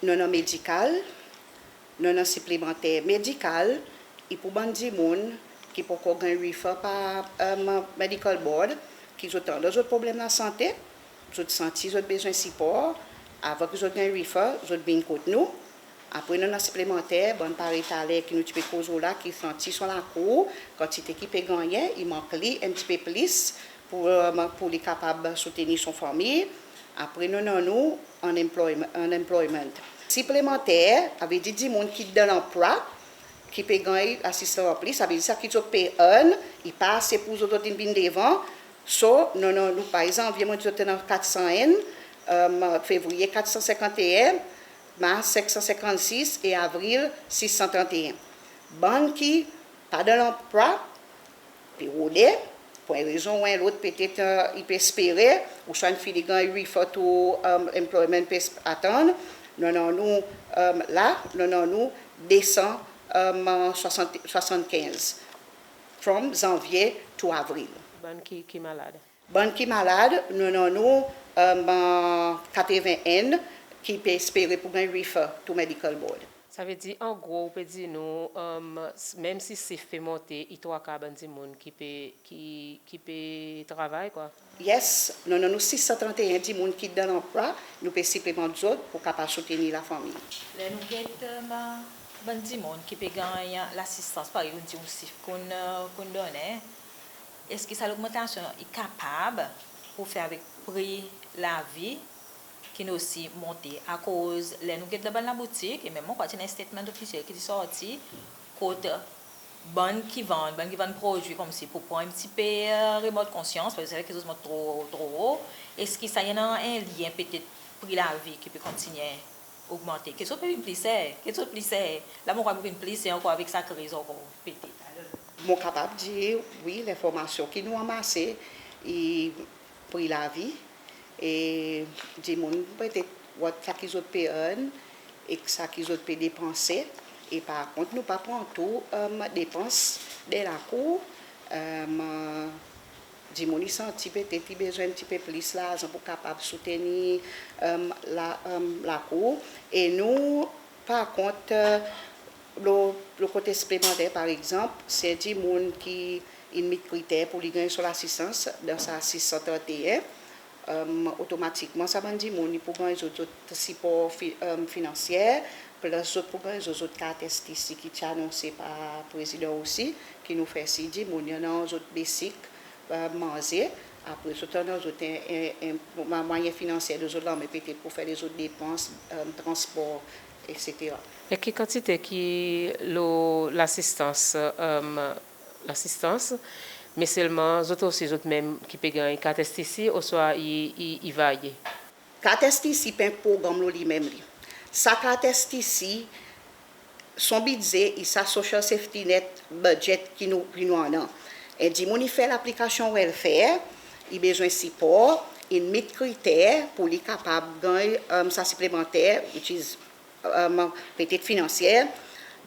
Nou annan medikal, nou annan siplemanter. Medikal i pour bann dimoun ki pa ankor ganny refer par, e, medical board, ki zot annan zot problenm lasante, zot santi zot bezwen sipor, avan ki zot ganny refer, zot vin kot nou. Apre nou annan siplemanter, bann parey taler ki nou ti pe koz lo la, ki santi son lakour, kantite ki pe gannyen, i mank li en pti pe plis pour, e, pour li kapab soutenir son fanmir. Apre nou annan nou unemployment, unemployment. Siplemanter, savedir dimoun ki dan lanplwa, ki pe ganny lasistans an plis, savedir sa ki zot pe earn, i pa ase pour zot, zot in vin devan. So, nou annan nou, par egzanp, zanvye mon dir zot annan kat san enn, e, fevriye kat san senkanteen, mars senk san senkannsis e avril sis san tranteen. Bann ki pa dan lanplwa, pe rode, pour en rezon ou en lot, petet, e, i pe espere, ouswa in fini ganny refer to, e, employment pe atann, nou annan nou, e, la, nou annan nou de san, e, swasant, swasannkenz, from zanvye to avril. Bann ki, ki malad? Bann ki malad, nou annan nou, e, katreven enn ki pe espere pour ganny refer to medical board. Savedir, an gro, ou pe dir nou, e, s-, menm si sif pe monte, i trwa kar bann dimoun ki pe, ki, ki pe travay, kwa. Yes, nou annan nou sis san tranteen dimoun ki dan lanplwa, nou pe siplemant zot pour kapab soutenir lafanmir. Ler nou get, e, bann dimoun ki pe ganny lasistans, parey ou dir, ou sif konn, e, konn donnen, eski sa logmantasyon i kapab pour fer avek pri lavi ki'n osi monte? Akoz ler nou get dan bann laboutik, e menm mon krwar ti annan en statement ofisyel ki ti sorti, kot bann ki vann, bann ki vann prodwi koumsi pour pran en pti pe, e, remord konsyans, paski sa keksoz mont tro, tro o. Eski sa i annan en lyen, petet pri lavi ki pe kontinyen ogmante? Keksoz pe vin pli ser, keksoz pli ser. La mon krwar pou vin pli ser ankor avek sa kriz ankor, petet. Mon kapab dir, wi, lenformasyon ki nou anmase, i pri lavi, e dimoun petet what sa ki zot pe earn ek sa ki zot pe depanse, e par kont nou pa pran tou, e, depans dan lakour, e, dimoun i santi petet i bezwen en pti pe plis larzan pour kapab soutenir, e, la, e, lakour. E nou, par kont, e, lo, lo kote siplemanter, par egzanp, si en dimoun ki in meet kriter pour li ganny son lasistans dan sa sis san tranteen, e, otomatikman sa bann dimoun i pou ganny zot, zot sipor fi-, e, finansyer, plis zot pou ganny zot, zot kart STC ki ti anonse par Prezidan osi, ki nou fer sir dimoun i annan zot basic, e, manze, apre zot annan zot en, en, en mwa-, mwayen finansyer dan zot lanmen petet pour fer lezot depans, e, transpor, etsetera. E ki kantite ki lo lasistans, e, lasistans, me selman zot osi zot menm ki pe ganny kart STC, oswa i, i, i varye? Kart STC pa en progranm lo li menm li. Sa kart STC, son bidze i sa social safety net budget ki nou, ki nou annan. En dimoun i fer laplikasyon welfare, i bezwen sipor, i meet kriter pour li kapab ganny, e, sa siplemanter, which is, e, petet finansyer.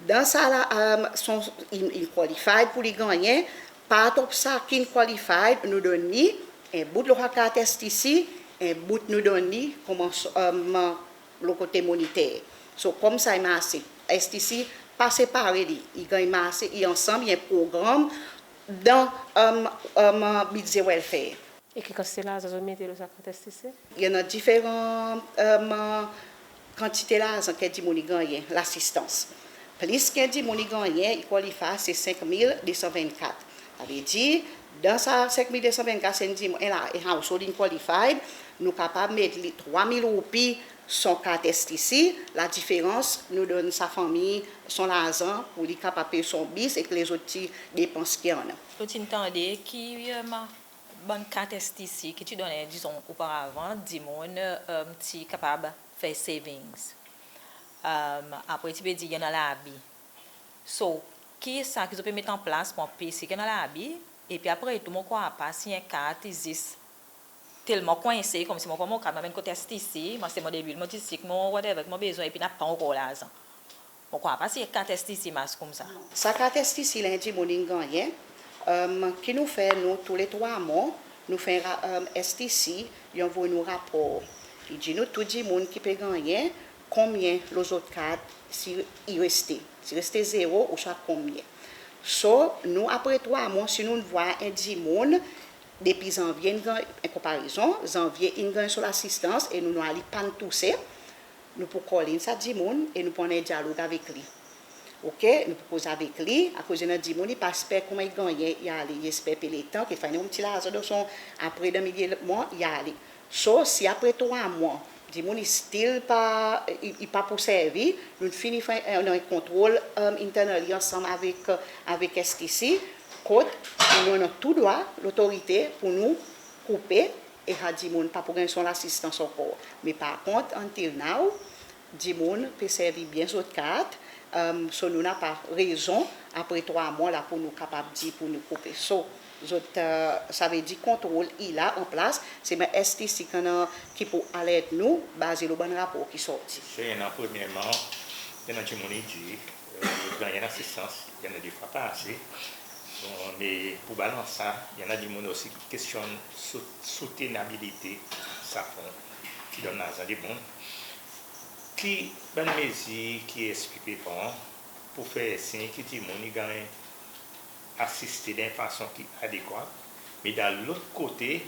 Dan sa la, e, son, i, i qualified pour li gannyen, part of sa ki in qualified, nou donn li en bout lo sa kart STC, en bout nou donn li konman, e, lo kote money. So, konmsa i marse. STC pa separe li, i ganny marse, i ansanm, i en progranm dan, e, e, bidze welfare. E ki kantite larzan zot mete lo sa kart STC? I annan diferan, e, kantite larzan ki en dimoun i gannyen, lasistans. Plis ki en dimoun i gannyen, i qualify, se senk mil de san vennkat. Savedir, dan sa senk mil de san vennkat, si en dimoun, en la, en household in qualified, nou kapab met li trwa mil roupi son kart STC, ladiferans, nou donn sa fanmir son larzan pour li kapab pey son bis ek lezot pti depans ki annan. Ou ti'n tande ki, e, bann kart STC ki ti donnen, dizon, oparavan, dimoun, e, ti kapab fer savings. Apre ti pe dir i annan labi. So, ki sa ki zot pe met an plas pou anpese ki annan labi? Epi apre tou mon krwar pa si en kart i zis telman kwense, konmsi mon pran mon kart mon anmenn kot STC, mon aste mon debil, mon disik, mon whatever ki mon bezwen, epi napa ankor larzan. Mon krwar pa si en kart STC i mars koumsa. Sa kart STC ler en dimoun in gannyen, ki nou fer nou tou le trwa mwan, nou fer en ra- STC i anvoy nou rapor. I dir nou tou dimoun ki pe gannyen, konbyen lo zot kart si i reste, si reste zero ouswa konbyen. So nou apre trwa mwan, si nou'n vwar en dimoun depi Zanvye in ganny, en konparezon, Zanvye in ganny son lasistans e nou, nou vwar li pa'n touse, nou pou call in sa dimoun e nou pou annan en dyalog avek li. OK, nou pou koz avek li, akoz i annan dimoun i pa esper konman i gannyen, i ale, i esper pe letan, ki fwa i annan en pti larzan dan son, apre dan milye mwan i ale. So si apre trwa mwan dimoun i still pa, i, i pa pou servi, nou'n fini fer en, en kontrol internally ansanm avek, avek STC, kot nou annan tou drwa, lotorite pou nou koupe e sa dimoun pa pou ganny son lasistans ankor. Me par kont, until now, dimoun pe servi byen zot kart, so nou napa rezon apre trwa mwan la pou nou kapab dir pou nou koupe. So zot, savedir kontrol i la an plas, se bann STC ki annan, ki pou alert nou baze lo bann rapor ki sorti. Se i annan, premyerman, i annan dimoun i dir, zot gannyen lasistans, i annan de fwa pa ase. Me pou balans sa, i annan dimoun osi ki kestyonn sou- soutenabilite sa fon ki donn larzan dimoun. Ki bann mezir ki SP pe pran pou fer sir ki dimoun i ganny asiste dan en fason ki adekwa, me dan lot kote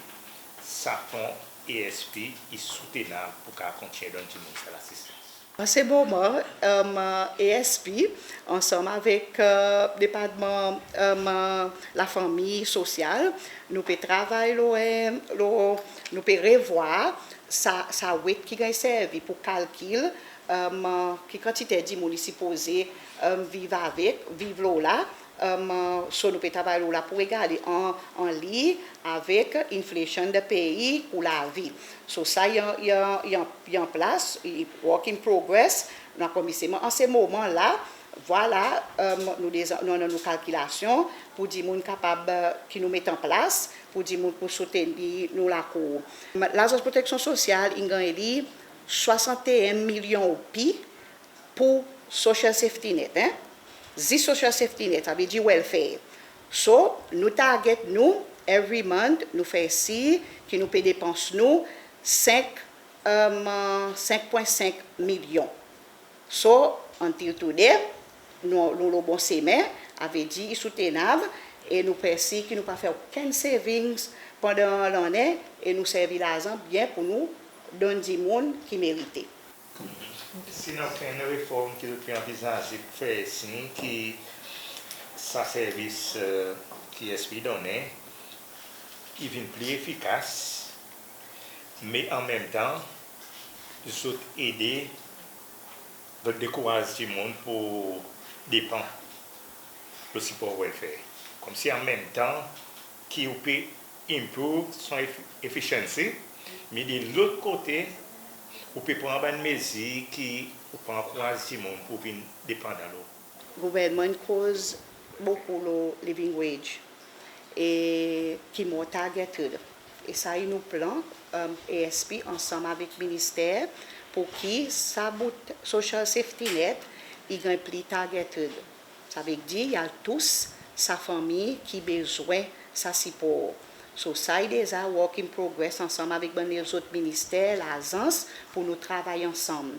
sa fon SP i soutenab pou kapab kontinyen donn dimoun sa lasistans? An se moman, SP ansanm avek Departman Lafanmir Sosyal, nou pe travay lo, lo, nou pe revwar sa, sa weight ki ganny servi pou kalkil ki kantite dimoun i sipoze viv avek, viv lo la. So nou pe travay lo la pou regarde an, an liny avek inflation dan pei, kou lavi. So sa i an, i an, i an, i an plas, i work in progress. Nou a konmans, me an se moman la, vwala, nou deza, nou annan nou kalkilasyon pou dimoun kapab, ki nou met an plas pou dimoun pou soutenir nou lakour. Lazans Proteksyon Sosyal in ganny li swasanteen milyon roupi pou Social Safety Net, en. Zis Social Safety Net, savedir welfare. So nou target nou, every month nou fer sir ki nou pe depans nou senk, senk pwen senk milyon. So until today, nou, nou lo bon semen, savedir i soutenab, e nou fer sir ki nou pa fer okenn savings pandan lannen, e nou servi larzan byen pou nou donn dimoun ki merite. Si napa okenn reform ki zot pe anvizaze pou fer sir ki sa servis ki SP i donnen i vin pli efikas, me anmenmtan zot ede, zot dekouraz dimoun pou depan lo sipor welfare. Konmsi anmenmtan ki ou pe improve son efficiency, me de lot kote ou pe pran bann mezir ki ou pou ankouraz dimoun pou vin depandan lo. Gouvernman in koz bokou lo living wage e ki more targeted. E sa i nou plan, SP ansanm avek Minister, pou ki sa bout Social Safety Net i ganny pli targeted. Savedir i al tous sa fanmir ki bezwen sa sipor. So sa i deza work in progress ansanm avek bann lezot minister, lazans, pou nou travay ansanm.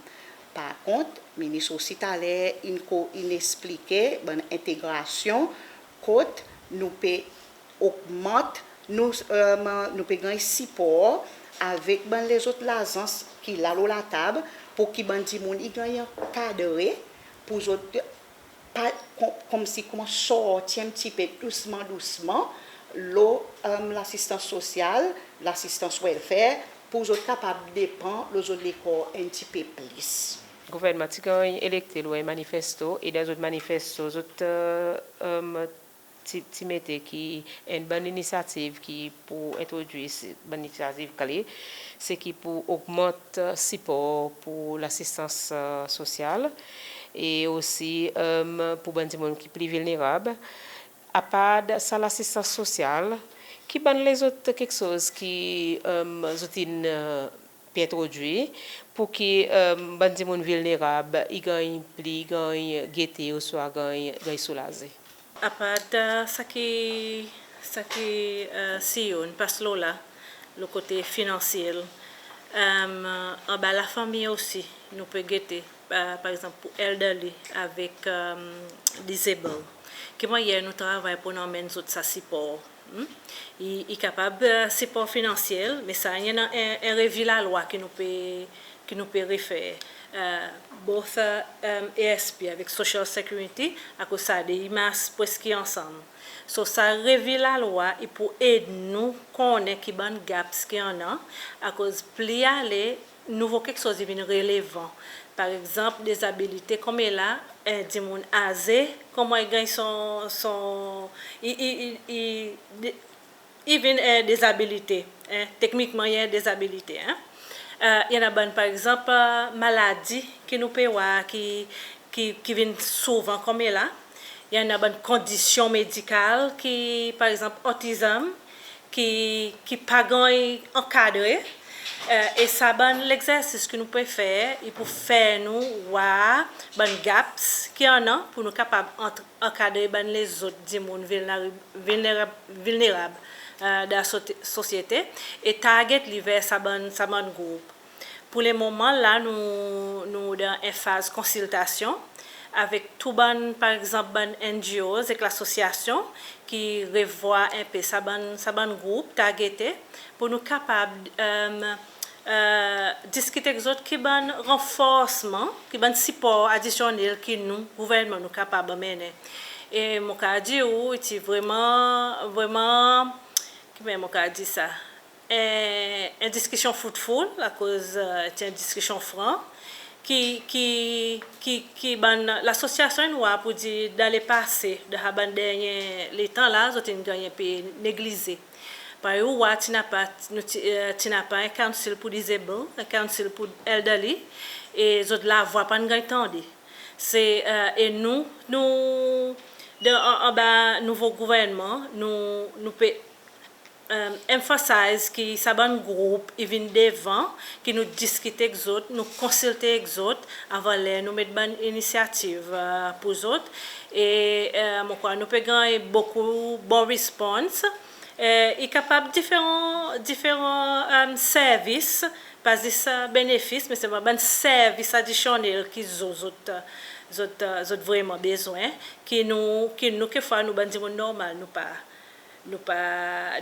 Par kont Minis osi taler in ko- in eksplike bann entegrasyon kot nou pe ogmant, nou, nou pe ganny sipor avek bann lezot lazans ki la lo latab, pou ki bann dimoun i ganny ankadre, pou zot pa, konmsi konman sorti en pti pe dousman dousman lo lasistans sosyal, lasistans welfare, pou zot kapab depan lo zot lekor en pti pe plis. Gouvernman ti ganny elekte lo en manifesto, e dan zot manifesto zot ti, ti mete ki enn bann linisyativ ki pou entrodwir, bann linisyativ kle, se ki pou ogmant sipor pour lasistans sosyal e osi pour bann dimoun ki pli vilnerab. Apard sa lasistans sosyal, ki bann lezot keksoz ki zot in pe entrodwir pour ki bann dimoun vilnerab i ganny pli, ganny gete ouswa ganny, ganny soulaze? Apard sa ki, sa ki CEO in pas lo la, lo kote finansyel, anba lafanmir osi nou pe gete, par egzanp pour elderly avek disable, ki mannyer nou travay pour nou anmenn zot sa sipor? I, i kapab sipor finansyel, me sa i annan en, en revi Lalwa ki nou pe, ki nou pe refer, both ASP avek Social Security, akoz sa de i mas preski ansanm. So sa revi Lalwa i pou ed nou konnen ki bann gaps ki annan, akoz pli ale nouvo keksoz i vin relevan. Par egzanp dezabilite, konmela en dimoun aze, konman i ganny son, son, i, i, i, i, de- i vin en dezabilite, teknikman i en dezabilite. I annan bann par egzanp maladi ki nou pe war ki, ki, ki vin souvan konmela. I annan bann kondisyon medikal ki, par egzanp autism, ki, ki pa ganny ankadre. E sa bann legzersis ki nou pe fer i pou fer nou war bann gaps ki annan pour nou kapab ankadre bann lezot dimoun vilnerab, vilnerab dan sosyete e target li ver sa bann, sa bann group. Pour lemoman la nou, nou dan en faz konsiltasyon avek tou bann, par egzanp bann NGOs ek lasosyasyon ki revwar en pe sa bann, sa bann group targete pour nou kapab diskit ek zot ki bann ranforsman, ki bann sipor adisyonnel ki nou gouvernman nou kapab anmennen. E mon kapab dir ou i ti vreman, vreman, ki mannyer mon kapab dir sa, en, en diskisyon fruitful, akoz ti en diskisyon fran ki, ki, ki, ki bann lasosyasyon in war pour dir dan lepase, dan sa bann dernyen letan la zot in ganny en pe neglize. Parey ou war ti napa, nou ti, ti napa en council pour disable, en council pour elderly, e zot lavwa pa'n ganny tande. Se, e nou, nou, dan, anba nouvo gouvernman nou, nou pe emphasize ki sa bann group i vin devan, ki nou diskit ek zot, nou konsilte ek zot avan ler nou met bann linisyativ pour zot. E mon krwar nou pe ganny bokou bon response. I kapab diferan, diferan servis, pa zis benefis, me selman bann servis adisyonnel ki zot, zot, zot, zot vreman bezwen, ki nou, ki nou kekfwa nou bann dimoun normal nou pa, nou pa,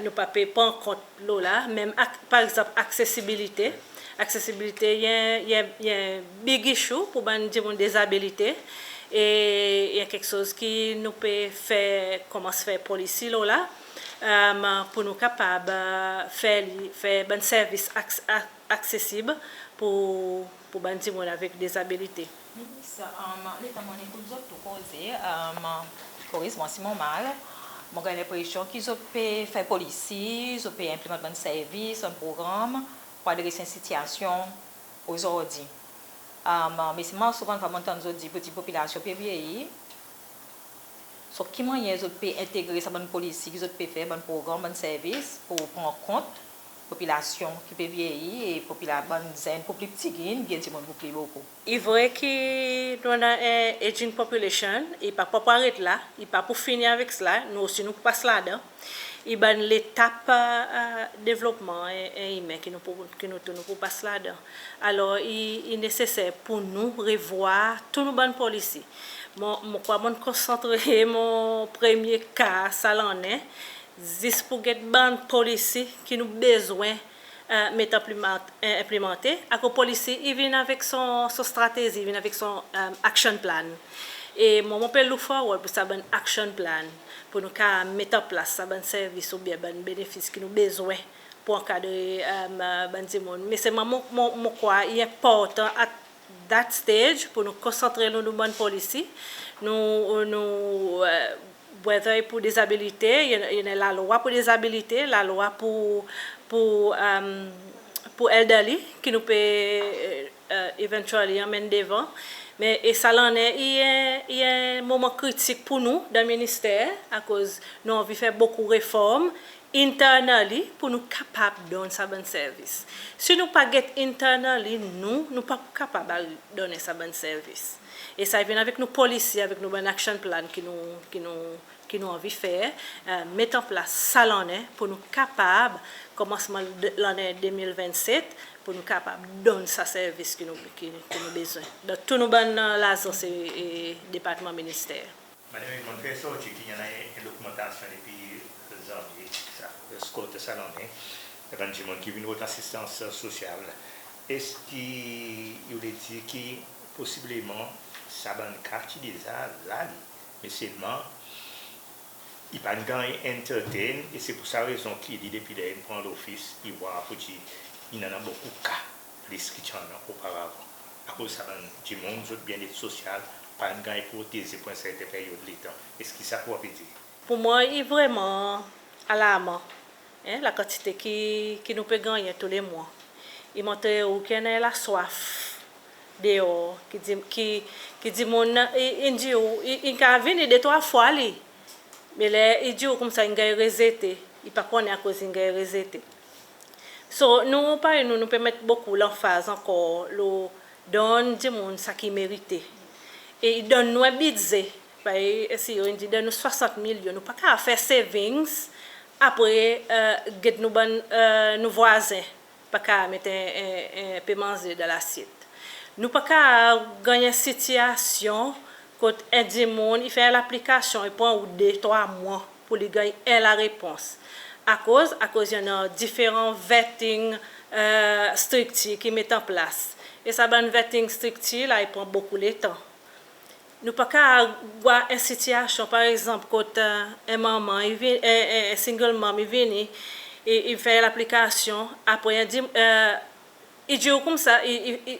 nou pa pe pran kont lo la. Menm ak, par egzanp aksesibilite. Aksesibilite i en, i en, i en big issue pour bann dimoun dezabilite. E i en keksoz ki nou pe fer, konmans fer policy lo la, pour nou kapab fer li, fer bann servis aksesib pour, pour bann dimoun avek dezabilite. Minis, letan mon'n ekout zot tou koze, koriz mwan si mon mal, mon ganny lenpresyon ki zot pe fer policy, zot pe enplimant bann servis, bann progranm pour adres en sitiyasyon ozordi. Me selman souvandfwa mon'n tann zot dir pour dir popilasyon pe vyeyi. So ki mannyer zot pe entegre sa bann policy ki zot pe fer, bann progranm, bann servis pour pran kont popilasyon ki pe vyeyi e popila-, bann zenn pour pli pti gin, vye dimoun pour pli bokou? I vre ki nou annan en aging population, i pa pou aret la, i pa pou fini avek sa, nou osi nou pou pas ladan. I bann letap devlopman en imen ki nou pou, ki nou tou nou pou pas ladan. Alor i, i neseser pour nou revwar tou nou bann policy. Mon, mon krwar mon'n konsantre mon premye kar sa lannen zis pour get bann policy ki nou bezwen met enplimant-, enplimante. Akoz policy i vin avek son, son stratezi, i vin avek son action plan. E mwan mon pe look forward pour sa bann action plan pour nou kapab met an plas sa bann servis oubyen bann benefis ki nou bezwen pour ankadre bann dimoun. Me selman mon, mon, mon krwar i enportan at that stage pour nou konsantre lo nou bann policy, nou, nou Whether i pour dezabilite, i annan, i annan lalwa pour dezabilite, lalwa pour, pour, um, pour elderly, ki nou pe, uh, eventually anmenn devan. Me e sa lannen i en, i en moman kritik pour nou dan Minister, akoz nou anvi fer bokou reform internally pour nou kapab donn sa bann servis. Si nou pa get internally, nou, nou pa pou kapab al donnen sa bann servis. E sa i vin avek nou polisi, avek nou bann action plan ki nou, ki nou, ki nou anvi fer, uh, met an plas sa lannen pour nou kapab, komansman de, lannen de mil vennset, pour nou kapab donn sa servis ki nou, ki, ki nou bezwen dan tou nou bann, uh, lazans e, e departman, Minister. Madanm, mon'n fer sorti ki i annan en, en logmantasyon depi Zanvye, sa, kot sa lannen, dan bann dimoun ki vin rod asistans sosyal. Eski i le dir ki posibleman sa bann ka ti deza la li, me selman i pa'n ganny entertain, e se pour sa rezon ki li, depi ler in pran lofis, i war pour dir i annan bokou ka plis ki ti annan oparavan. Akoz sa bann dimoun, zot byennet sosyal pa'n ganny proteze pour en serten peryod letan. Eski sa ki ou pe dir? Pour mwan, i vreman alarman, en, lakantite ki, ki nou pe gannyen tou le mwan. I montre ou ki i annan laswaf deor, ki di, ki, ki dimoun, i, in dir ou, i, in kapab vini de trwa fwa li, me ler i dir ou koumsa in ganny rezete, i pa konnen akoz in ganny rezete. So, nou, parey nou, nou pe met bokou lanfaz ankor lo donn dimoun sa ki i merite. E i donn nou en bidze, parey CEO in dir, donn nou swasant milyon, nou pa kapab fer savings, apre, e, get nou bann, e, nou vwazen pa kapab met en, en, en pe manze dan lasyet. Nou pa kapab ganny en sitiyasyon kot en dimoun i fer laplikasyon, i pran ou de, trwa mwan pour li ganny en larepons. Akoz, akoz i annan diferan vetting, e, striktir ki met an plas. E sa bann vetting striktir la, i pran bokou letan. Nou pa kapab war en sitiyasyon, par egzanp, kot, e, en manman i vin, en, en, en single mom i vini, e, i fer laplikasyon, apre, i dir, e, i dir ou koumsa, i, i, i,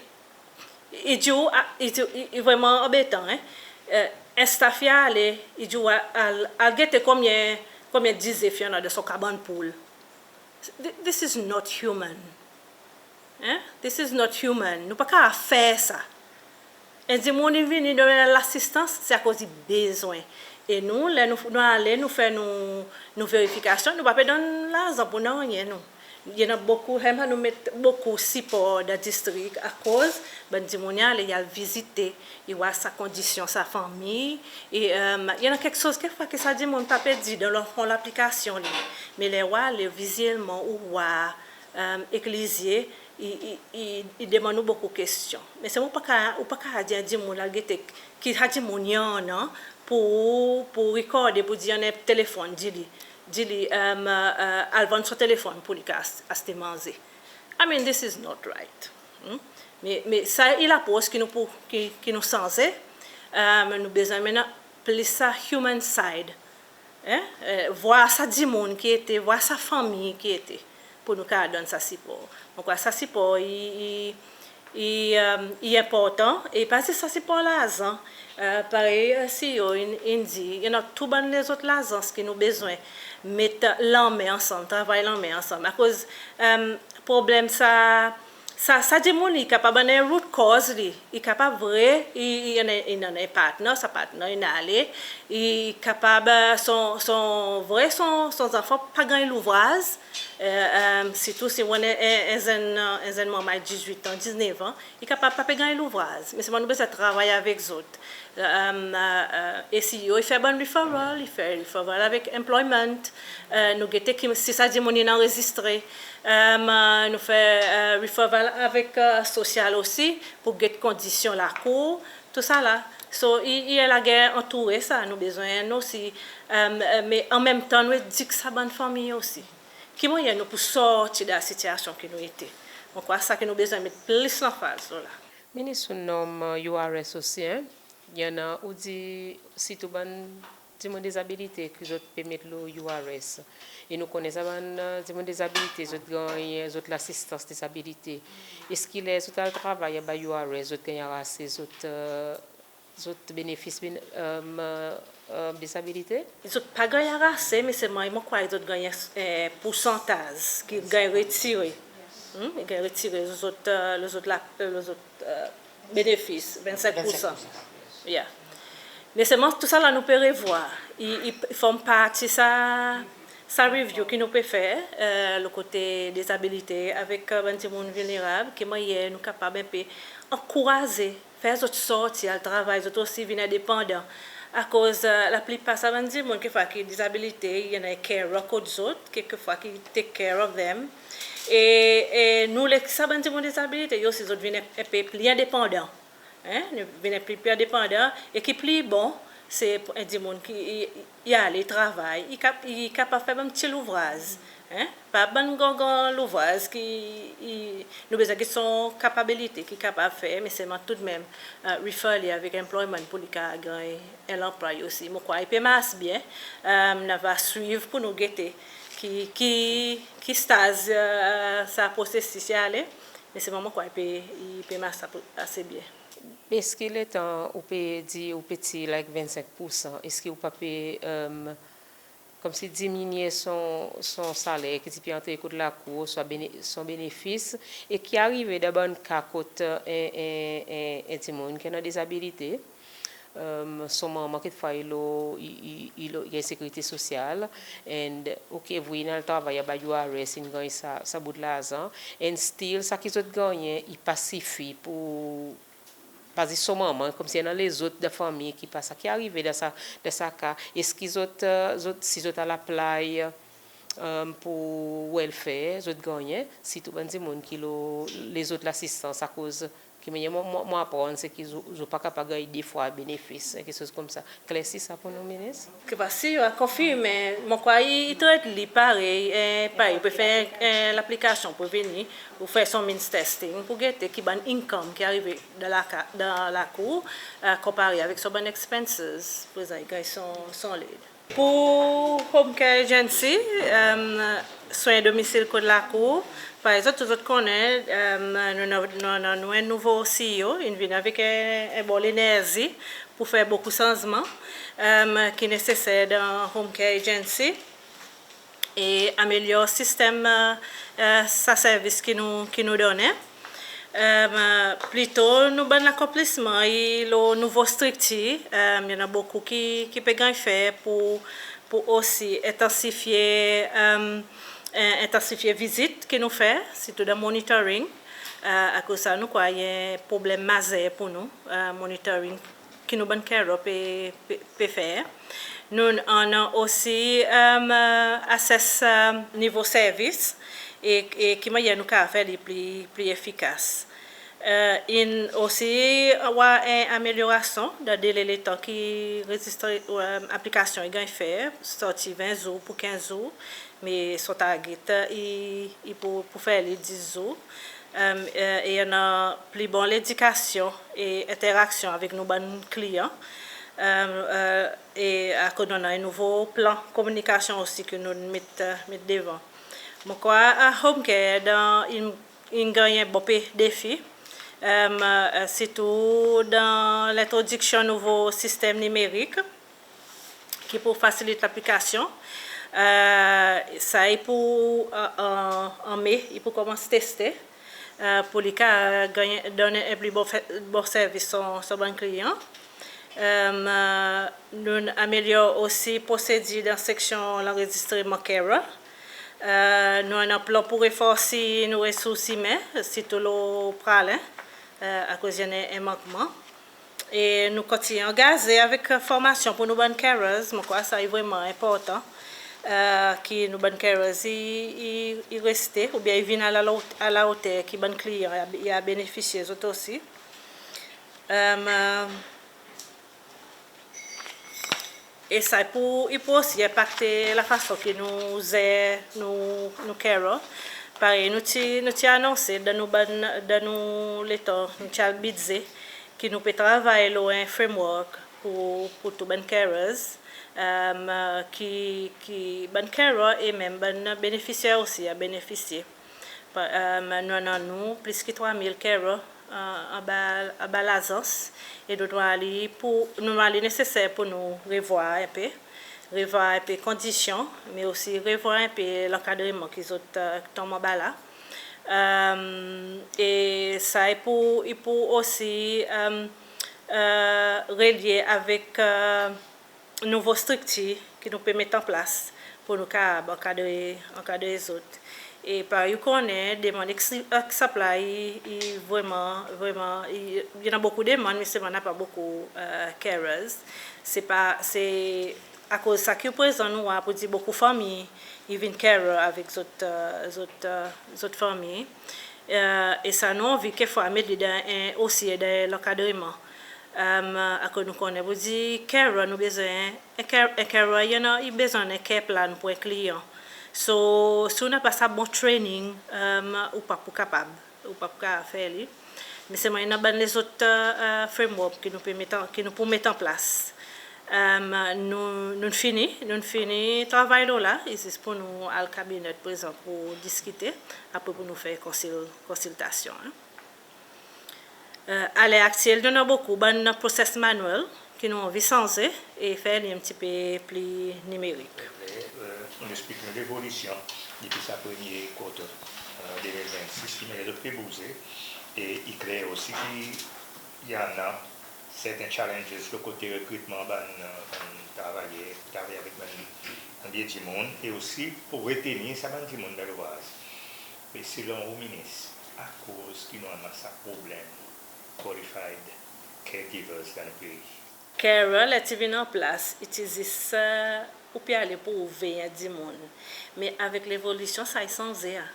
i dir ou, a, i dir, i, i vreman anbetan, en. E, en staff i ale, i dir ou al, al, al gete konbyen, konbyen dizef i annan dan son kabann poul. Th-, this is not human. En? This is not human. Nou pa kapab fer sa. En dimoun i vini donn lasistans, se akoz i bezwen. E nou, ler nou, nou ale, nou fer nou, nou verifikasyon, nou pa pe donn larzan pour nanryen, nou. I annan bokou, hemla nou met bokou sipor dan distrik, akoz bann dimoun i ale, i al vizite, i war sa kondisyon sa fanmir, e, e, i annan keksoz kekfwa ki sa dimoun pa pe dir dan lo fon laplikasyon li. Me ler ou ale, vizyelman ou war, e, ek lizye, i, i, i, i demann ou bokou kestyon. Me se ou pa kapab, ou pa kapab dir en dimoun al gete ki sa dimoun i annan pour, pour rekorde, pour dir i annan telefonn, dir li, dir li, e, e, al vann son telefonn pour li kapab as-, aste manze. I mean, this is not right. Hmm? Me, me sa i lapros ki nou pou, ki, ki nou sanze. E, nou bezwen menm plis sa human side. En? E, war sa dimoun ki i ete, war sa fanmir ki i ete, pour nou kapab donn sa sipor. Donk, war sa sipor i, i, i, e, i enportan, e pa zis sa sipor larzan. E, parey, e, CEO in, in dir, i annan tou bann lezot lazans ki nou bezwen met lanmen ansanm, travay lanmen ansanm. Akoz, e, problenm sa, sa, sa dimoun i kapab annan en root cause li, i kapab vre, i, i annan, i annan en partner, sa partner in ale, i kapab, e, son, son, vre son, son zanfan pa ganny louvraz, e, e, sirtou si ou annan en, en, en zenn, en zenn manmay dizwit an, diznef an, i kapab pa pe ganny louvraz. Me selman nou bezwen travay avek zot. E, e, e, e CEO i fer bann referral, i fer referral avek employment, e, nou gete ki, si sa dimoun in anrezistre, e, nou fer, e, referral avek, e, sosyal osi, pour get kondisyon lakour, tou sa la. So, i, i en lager antoure sa, nou bezwen osi, e, e, me anmenmtan nou edik sa bann fanmir osi. Ki mannyer nou pou sorti dan sitiyasyon ki nou ete? Mon krwar sa ki nou bezwen met plis lanfaz lo la. Minis, ou nonm, e, U R S osi, en? I annan, ou dir, sirtou bann dimoun dezabilite ki zot pe met lo U R S. E nou konnen sa bann, e, dimoun dezabilite, zot ganny, e, zot lasistans dezabilite. Eski ler zot al travay anba U R S, zot ganny arase zot, e, zot benefis ben- e, e, dezabilite? Zot pa ganny arase, me selman mon krwar zot ganny en poursantaz ki ganny retire. Hmm? I ganny retire lo zot, e, lo zot la, lo zot, e, benefis, vennsenk poursan. Yeah. Me selman tousala nou pe revwar. I, i form parti sa, sa review ki nou pe fer, e, lo kote dezabilite avek, e, bann dimoun vilnerab, ki mannyer nou kapab en pe ankouraze, fer zot sorti al travay, zot osi vin endepandan. Akoz, e, laplipar sa bann dimoun kekfwa ki dezabilite, i annan en carer kot zot, kekfwa ki take care of them. E, e nou le sa bann dimoun dezabilite, i osi zot vin en, en pe pli endepandan. En, nou vin en pe pli endepandan, e ki pli bon, se en dimoun ki i, i ale travay, i kap-, i kapab fer bann pti louvraz. En, pa bann gran gran louvraz ki i, nou bezwen get son kapabilite ki kapab fer, me selman toudmenm, e, refer li avek employment pour li kapab ganny en lanplwa osi. Mon krwar i pe mars byen, e, nou ava swiv pour nou gete ki, ki, ki staz, e, sa prosesis i ale, me selman mon krwar i pe, i pe mars ase byen. Eski letan ou pe dir ou pe tir, like, vennsenk poursan, eski ou pa pe, e, konmsi diminyen son, son saler ki ti pe antre kot lakour, swa bene-, son benefis, e ki arive dan bann ka kot, e, e, e, en dimoun ki annan dezabilite, e, son manman kekfwa i lo, i, i, i lo, i ganny sekirite sosyal, and, OK, vre in al travay anba U R S, in ganny sa, sa bout larzan, and still sa ki zot gannyen i pa sifi pour pa zis son manman, konmsi i annan lezot dan fanmir ki pa sa ki arive dan sa, dan sa ka. Eski zot, e, zot, si zot al apply, e, pour welfare, zot gannyen, sirtou bann dimoun ki lo lezot lasistans, akoz ki mannyer mon, mon, mon aprann se ki zot, zot pa kapab ganny de fwa benefis, en keksoz konmsa. Klersi sa pour nou, Minis. Ki pa si i a konfirmen, mon krwar i, i tret li parey, e, parey ou pe fer, e, laplikasyon pour vini, ou fer son means testing pour gete ki bann income ki arive dan laka-, dan lakour, e, konpare avek son bann expenses, prezan i ganny son, son led. Pour Home Care Agency, e, swen domisil kot lakour, parey zot tou zot konnen, e, nou, nou, nou, nou, nou en nouvo C E O, in vin avek en, en bon lenerzi pour fer bokou sanzman, e, ki neseser dan Home Care Agency e amelyor sistenm, e, e, sa servis ki nou, ki nou donnen. E, plito nou bann lakonplisman i lo nouvo striktir, e, i annan bokou ki, ki pe ganny fer pour, pour osi entansifye, e, e, entansifye vizit ki nou fer, sirtou dan monitoring. E, akoz sa nou krwar i en problenm mazer pour nou, e, monitoring ki nou bann carer pe, pe, pe fer. Nou annan osi, e, assess, e, nivo servis e, e ki mannyer nou kapab fer li pli, pli efikas. E, in osi war en amelyorasyon dan dele letan ki rezistre, e, aplikasyon i ganny fer, sorti ven zour pour kenz zour, me son target i, i pour, pour fer li dis zour. E, e, e i annan pli bon ledikasyon e enteraksyon avek nou bann kliyan. E, e, e akoz nou annan en nouvo plan kominikasyon osi ki nou met, e, met devan. Mon krwar, e, Home Care dan in, in ganny en bon pe defi. E, e, sirtou dan lentrodiksyon nouvo sistenm nimerik ki pour fasilit laplikasyon. E, sa i pour, e, an, an Me, i pour konmans teste, e, pour li kapab ganny, donn en pli bon fe-, bon servis son, son bann kliyan. E, nou amelyor osi prosedir dan seksyon lanrezistreman carer. E, nou annan plan pour ranforsi nou resours imen, sirtou lo Praslin, e, akoz i annan en mankman. E nou kontinyen angaze avek formasyon pour nou bann carers, mon krwar sa i vreman enportan, e, ki nou bann carers i, i, i reste, oubyen i vin a la, a la oter ki bann kliyan i a, i a benefisye zot osi. E, e sa i pour, i pour osi enpakte lafason ki nou zer nou, nou carer. Parey nou ti, nou ti anonse dan nou bann, dan nou letan nou ti al bidze, ki nou pe travay lo en framework pour, pour tou bann carers, e, ki, ki bann carer e menm bann benefisyer osi a benefisye. Pa-, e, nou annan nou plis ki trwa mil carer, anba, anba lazans, e nou war li pou, nou war li neseser pour nou revwar en pe, revwar en pe kondisyon, me osi revwar en pe lankadreman ki zot, e, tonm anba la. E sa i pou, i pou osi, e, relye avek, e, nouvo striktir ki nou pe met an plas pour nou kapab ankadre, ankadre zot. E parey ou konnen, demann ek, ek supply i, i vreman, vreman, i, i annan bokou demann, me selman napa bokou, e, carers. Se pa, se akoz sa ki prezan nou war pour dir bokou fanmir i vin carer avek zot, e, zot, e, zot fanmir. E, e sa nou anvi kekfwa met li dan en, osi dan lankadreman. E, akoz nou konnen pour dir carer nou bezwen, en care, en carer i annan, i bezwen en care plan pour en kliyan. So, si ou napa sa bon training, e, ou pa pou kapab, ou pa pou kapab fer li. Me selman i annan bann lezot, e, framework ki nou pe met an, ki nou pou met an plas. E, nou, nou'n fini, nou'n fini travay lo la, i zis pour nou al kabinet prezan pour diskite, apre pour nou fer konsil, konsiltasyon, en. E, aler aktyel, nou annan bokou bann process manual ki nou anvi sanze e fer li en pti pe pli nimerik. E, nou eksplik nou levolisyon depi sa premye quarter, e, de mil vennsis, ki mannyer zot pe bouze, e i kler osi ki i annan serten challenges lo kote rekritman bann, e, bann travayer, travay avek bann, bann vye dimoun, e osi pour retenir sa bann dimoun dan louvraz. Me selon ou, Minis, akoz ki nou annan sa problenm qualified caregivers dan nou pei? Carer, ler ti vin an plas, i ti zis, e, ou pe ale pour ou vey en dimoun. Me avek levolisyon, sa i sanze, a.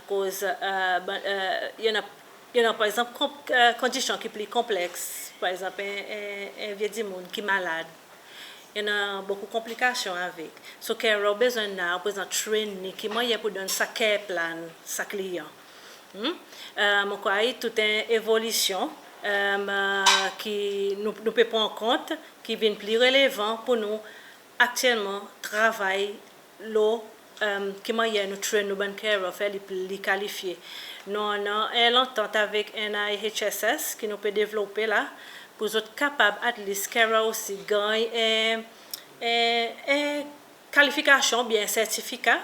Akoz, e, bann, e, i annan, i annan, par egzanp, kon-, e, kondisyon ki pli konpleks. Par egzanp, en, en, en vye dimoun ki malad. I annan bokou konplikasyon avek. So, carer ou bezwen la, ou bezwen train li ki mannyer pour donn sa care plan sa kliyan. Hmm? E, mon krwar i tou en evolisyon, e, ki nou, nou pe pran kont, ki vin pli relevan pour nou aktyelman travay lo, e, ki mannyer nou train nou bann carer, fer li pli kalifye. Nou annan en lantant avek N I H S S ki nou pe devlope la, pour zot kapab at least carer osi ganny en, en, en kalifikasyon oubyen sertifika.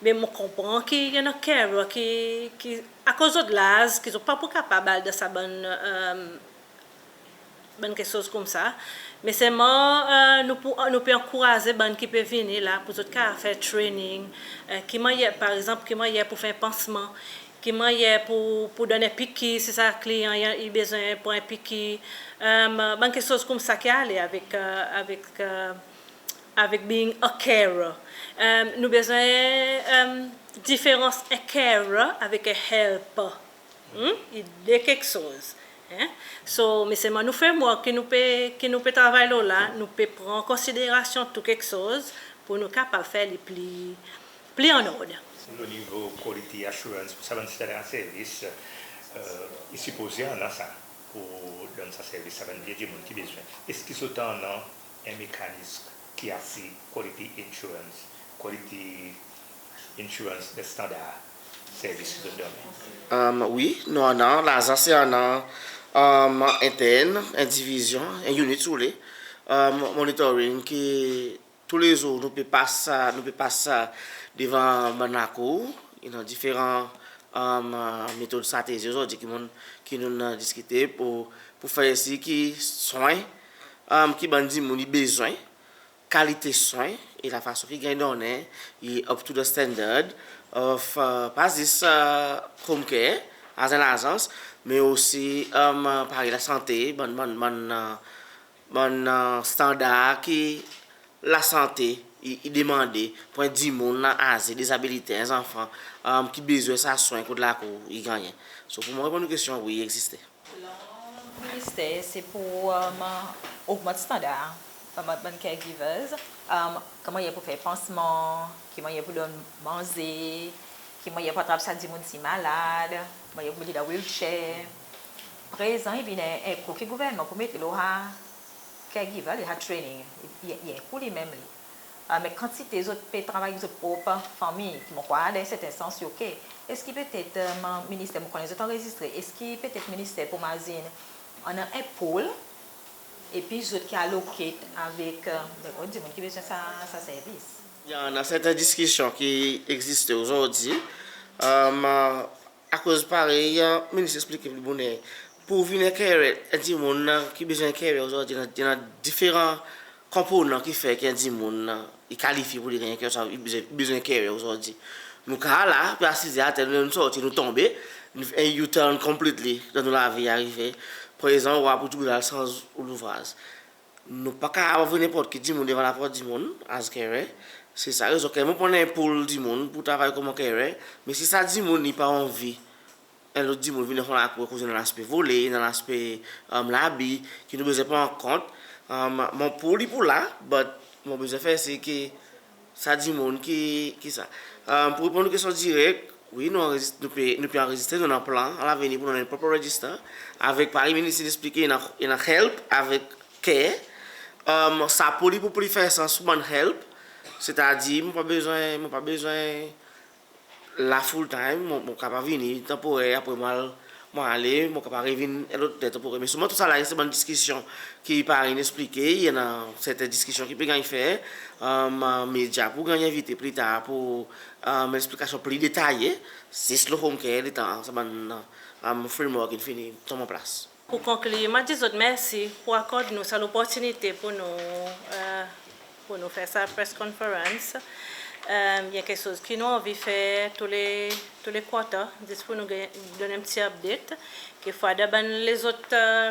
Me mon konpran ki i annan carer ki, ki akoz zot laz, ki zot pa pou kapab al dan sa bann, e, bann keksoz koumsa. Me selman, e, nou pou, nou pe ankouraze bann ki pe vini la pour zot kapab fer training, e, ki mannyer, par egzanp, ki mannyer pour fer pansman, ki mannyer pour, pour donn en pikir si sa kliyan i, i bezwen pran en pikir, e, bann keksoz koumsa ki ale avek, e, avek, e, avek being a carer. E, nou bezwen, e, diferans en carer avek en helper. Hmm? I de keksoz, en? So, me selman nou framework ki nou pe, ki nou pe travay lo la, nou pe pran konsiderasyon tou keksoz pour nou kapab fer li pli, pli annord. Lo nivo quality assurance, pour sa bann standar servis, e, i sipoze annan sa pour donn sa servis sa bann vye dimoun ki bezwen. Eski zot annan en mekanis ki asir quality insurance, quality insurance de standar servis ki zot donnen? Wi, nou annan, lazans i annan, entern, en divizyon, en unit si ou le, monitoring ki toulezour nou pe pas, nou pe pas devan bann lakour, i annan diferan metod stratezi ozordi ki monn, ki nou'n diskite pour, pour fer sir ki swen ki bann dimoun i bezwen, kalite swen e lafason ki ganny donnen i up to the standard of, pa zis home care as en lazans, me osi parey lasante, bann, bann, bann, bann standar ki lasante i, i demande pour en dimoun aze, dezabilite, en zanfan ki bezwen sa swen kot lakour i gannyen. So pour mwan reponn ou kestyon, wi, i egziste. Selon Minister, se pour ogmant standar bann, bann caregivers, ki mannyer pour fer pansman, ki mannyer pour donn manze, ki mannyer pour atrap sa dimoun si malad, ki mannyer pour met li dan wheelchair. Prezan i vin en, en kou ki gouvernman pou mete lo sa caregiver, li sa training, i, i, i en kou li menm li. Avek kantite zot pe travay zot prop fanmir, mon krwar dan serten sans i ok. Eski petet Minister, mon konnen zot anrezistre, eski petet Minister pou mazin annan en pool epi zot ki allocate avek dimoun ki bezwen sa servis? I annan serten diskisyon ki egziste ozordi. Akoz parey Minis eksplike pli boner, pou vin en carer, en dimoun ki bezwen en carer ozordi, i annan diferan konponan ki fer ki en dimoun i kalifye pou li ganny en carer, sa i bezwen, i bezwen en carer ozordi. Nou kapab la, pe asize ater, nou sorti, nou tonbe, nou fer en U-turn completely dan nou lavi arive. Prezan ou a pou tou al sanz ou louvraz. Nou pa kapab anvoy nenport ki dimoun devan laport dimoun as carer. Se sa rezon ki mon pran en pool dimoun pou travay konman carer. Me si sa dimoun i pa anvi en lot dimoun vin dan son lakour, akoz i annan laspe vole, i annan laspe labi ki nou bezwen pran an kont, mon pool i pou la, but mon bezwen fer sir ki sa dimoun ki, ki sa. Pou reponn ou kestyon direk, wi, nou anrezistre, nou pe, nou pe anrezistre, nou annan plan a lavenir pou nou annan en proper register. Avek parey Minis in eksplike, i annan, i annan help avek care. Sa pool i pou pli fer sans pou bann help. Setadir mon pa bezwen, mon pa bezwen la full time, mon, mon kapab vini tanporer, apre mon al, mon ale, mon kapab revin en lot ler tanporer. Me selman tou sa la, se bann diskisyon ki parey in eksplike, i annan serten diskisyon ki pe ganny fer, medya pou ganny envite pli tar pou eksplikasyon pli detaye, zis lo home care, letan sa bann framework in fini tonm an plas. Pou konklir, mon dir zot mersi pou akord nou sa loportinite pou nou, pou nou fer sa press conference. I en keksoz ki nou anvi fer tou le, tou le quarter, zis pou nou donn en pti update. Kekfwa dan bann lezot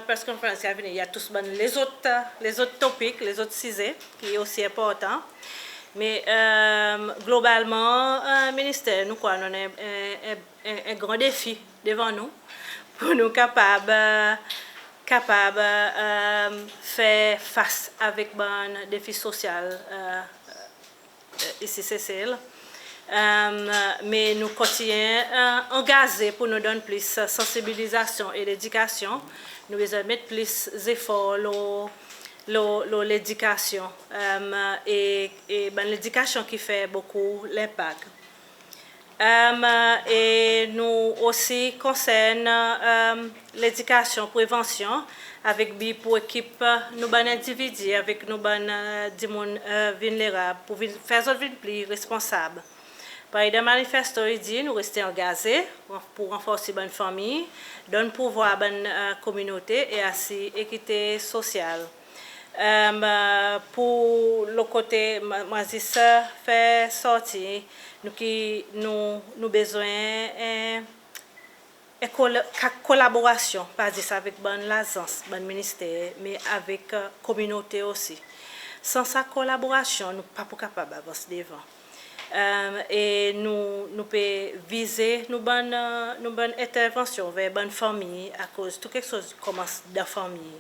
press conference ki a vini, i a tous bann lezot, lezot topik, lezot size ki osi enportan. Me globalman, Minister, nou krwar nou annan en, en, en, en gran defi devan nou, pou nou kapab, kapab fer fas avek bann defi sosyal isi Sesel. Me nou kontinyen angaze pou nou donn plis sansibilizasyon e ledikasyon. Nou bezwen met plis zefor lo, lo, lo ledikasyon. E, e bann ledikasyon ki fer bokou lenpak. E nou osi konsern ledikasyon, prevansyon, avek bi pou ekip nou bann endividi, avek nou bann dimoun vilnerab, pou vin, fer zot vin pli responsab. Parey dan manifesto i dir, nou reste angaze pou ranforsi bann fanmir, donn pouvwar bann kominote e asir ekite sosyal. Pou lo kote, mon, mon zis fer sorti nou ki nou, nou bezwen en, en kol-, ka-, kolaborasyon, pa zis avek bann lazans, bann minister, me avek kominote osi. San sa kolaborasyon, nou pa pou kapab avans devan. E nou, nou pe vize nou bann, nou bann entervansyon ver bann fanmir, akoz tou keksoz konmans dan fanmir.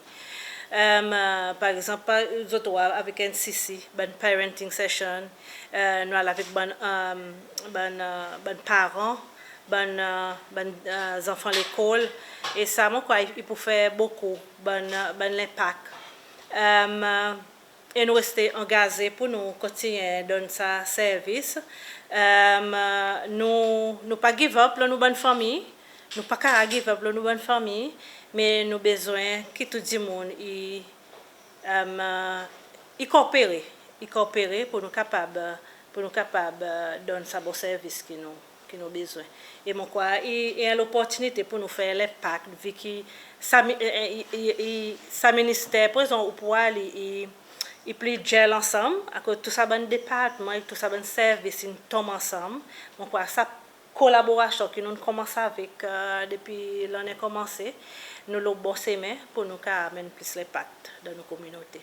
Par egzanp, zot war avek N C C, bann parenting session, nou al avek bann, bann, bann paran, bann, bann zanfan lekol, e sa mon krwar i pou fer bokou bann, bann lenpak. E nou reste angaze pou nou kontinyen donn sa servis. Nou, nou pa give up lo nou bann fanmir, nou pa kapab give up lo nou bann fanmir, me nou bezwen ki tou dimoun i, i korpere, i korpere pou nou kapab, pou nou kapab donn sa bon servis ki nou, ki nou bezwen. E mon krwar i, i en loportinite pou nou fer lenpak, vi ki sa mi-, i, i, i, i, sa minister prezan ou pou al, i, i pli gel ansanm, akoz tou sa bann departman, tou sa bann servis in tonm ansanm. Mon krwar sa kolaborasyon ki nou'n konmans avek depi lannen konmanse, nou lo bon semen pou nou kapab anmenn plis lenpak dan nou kominote.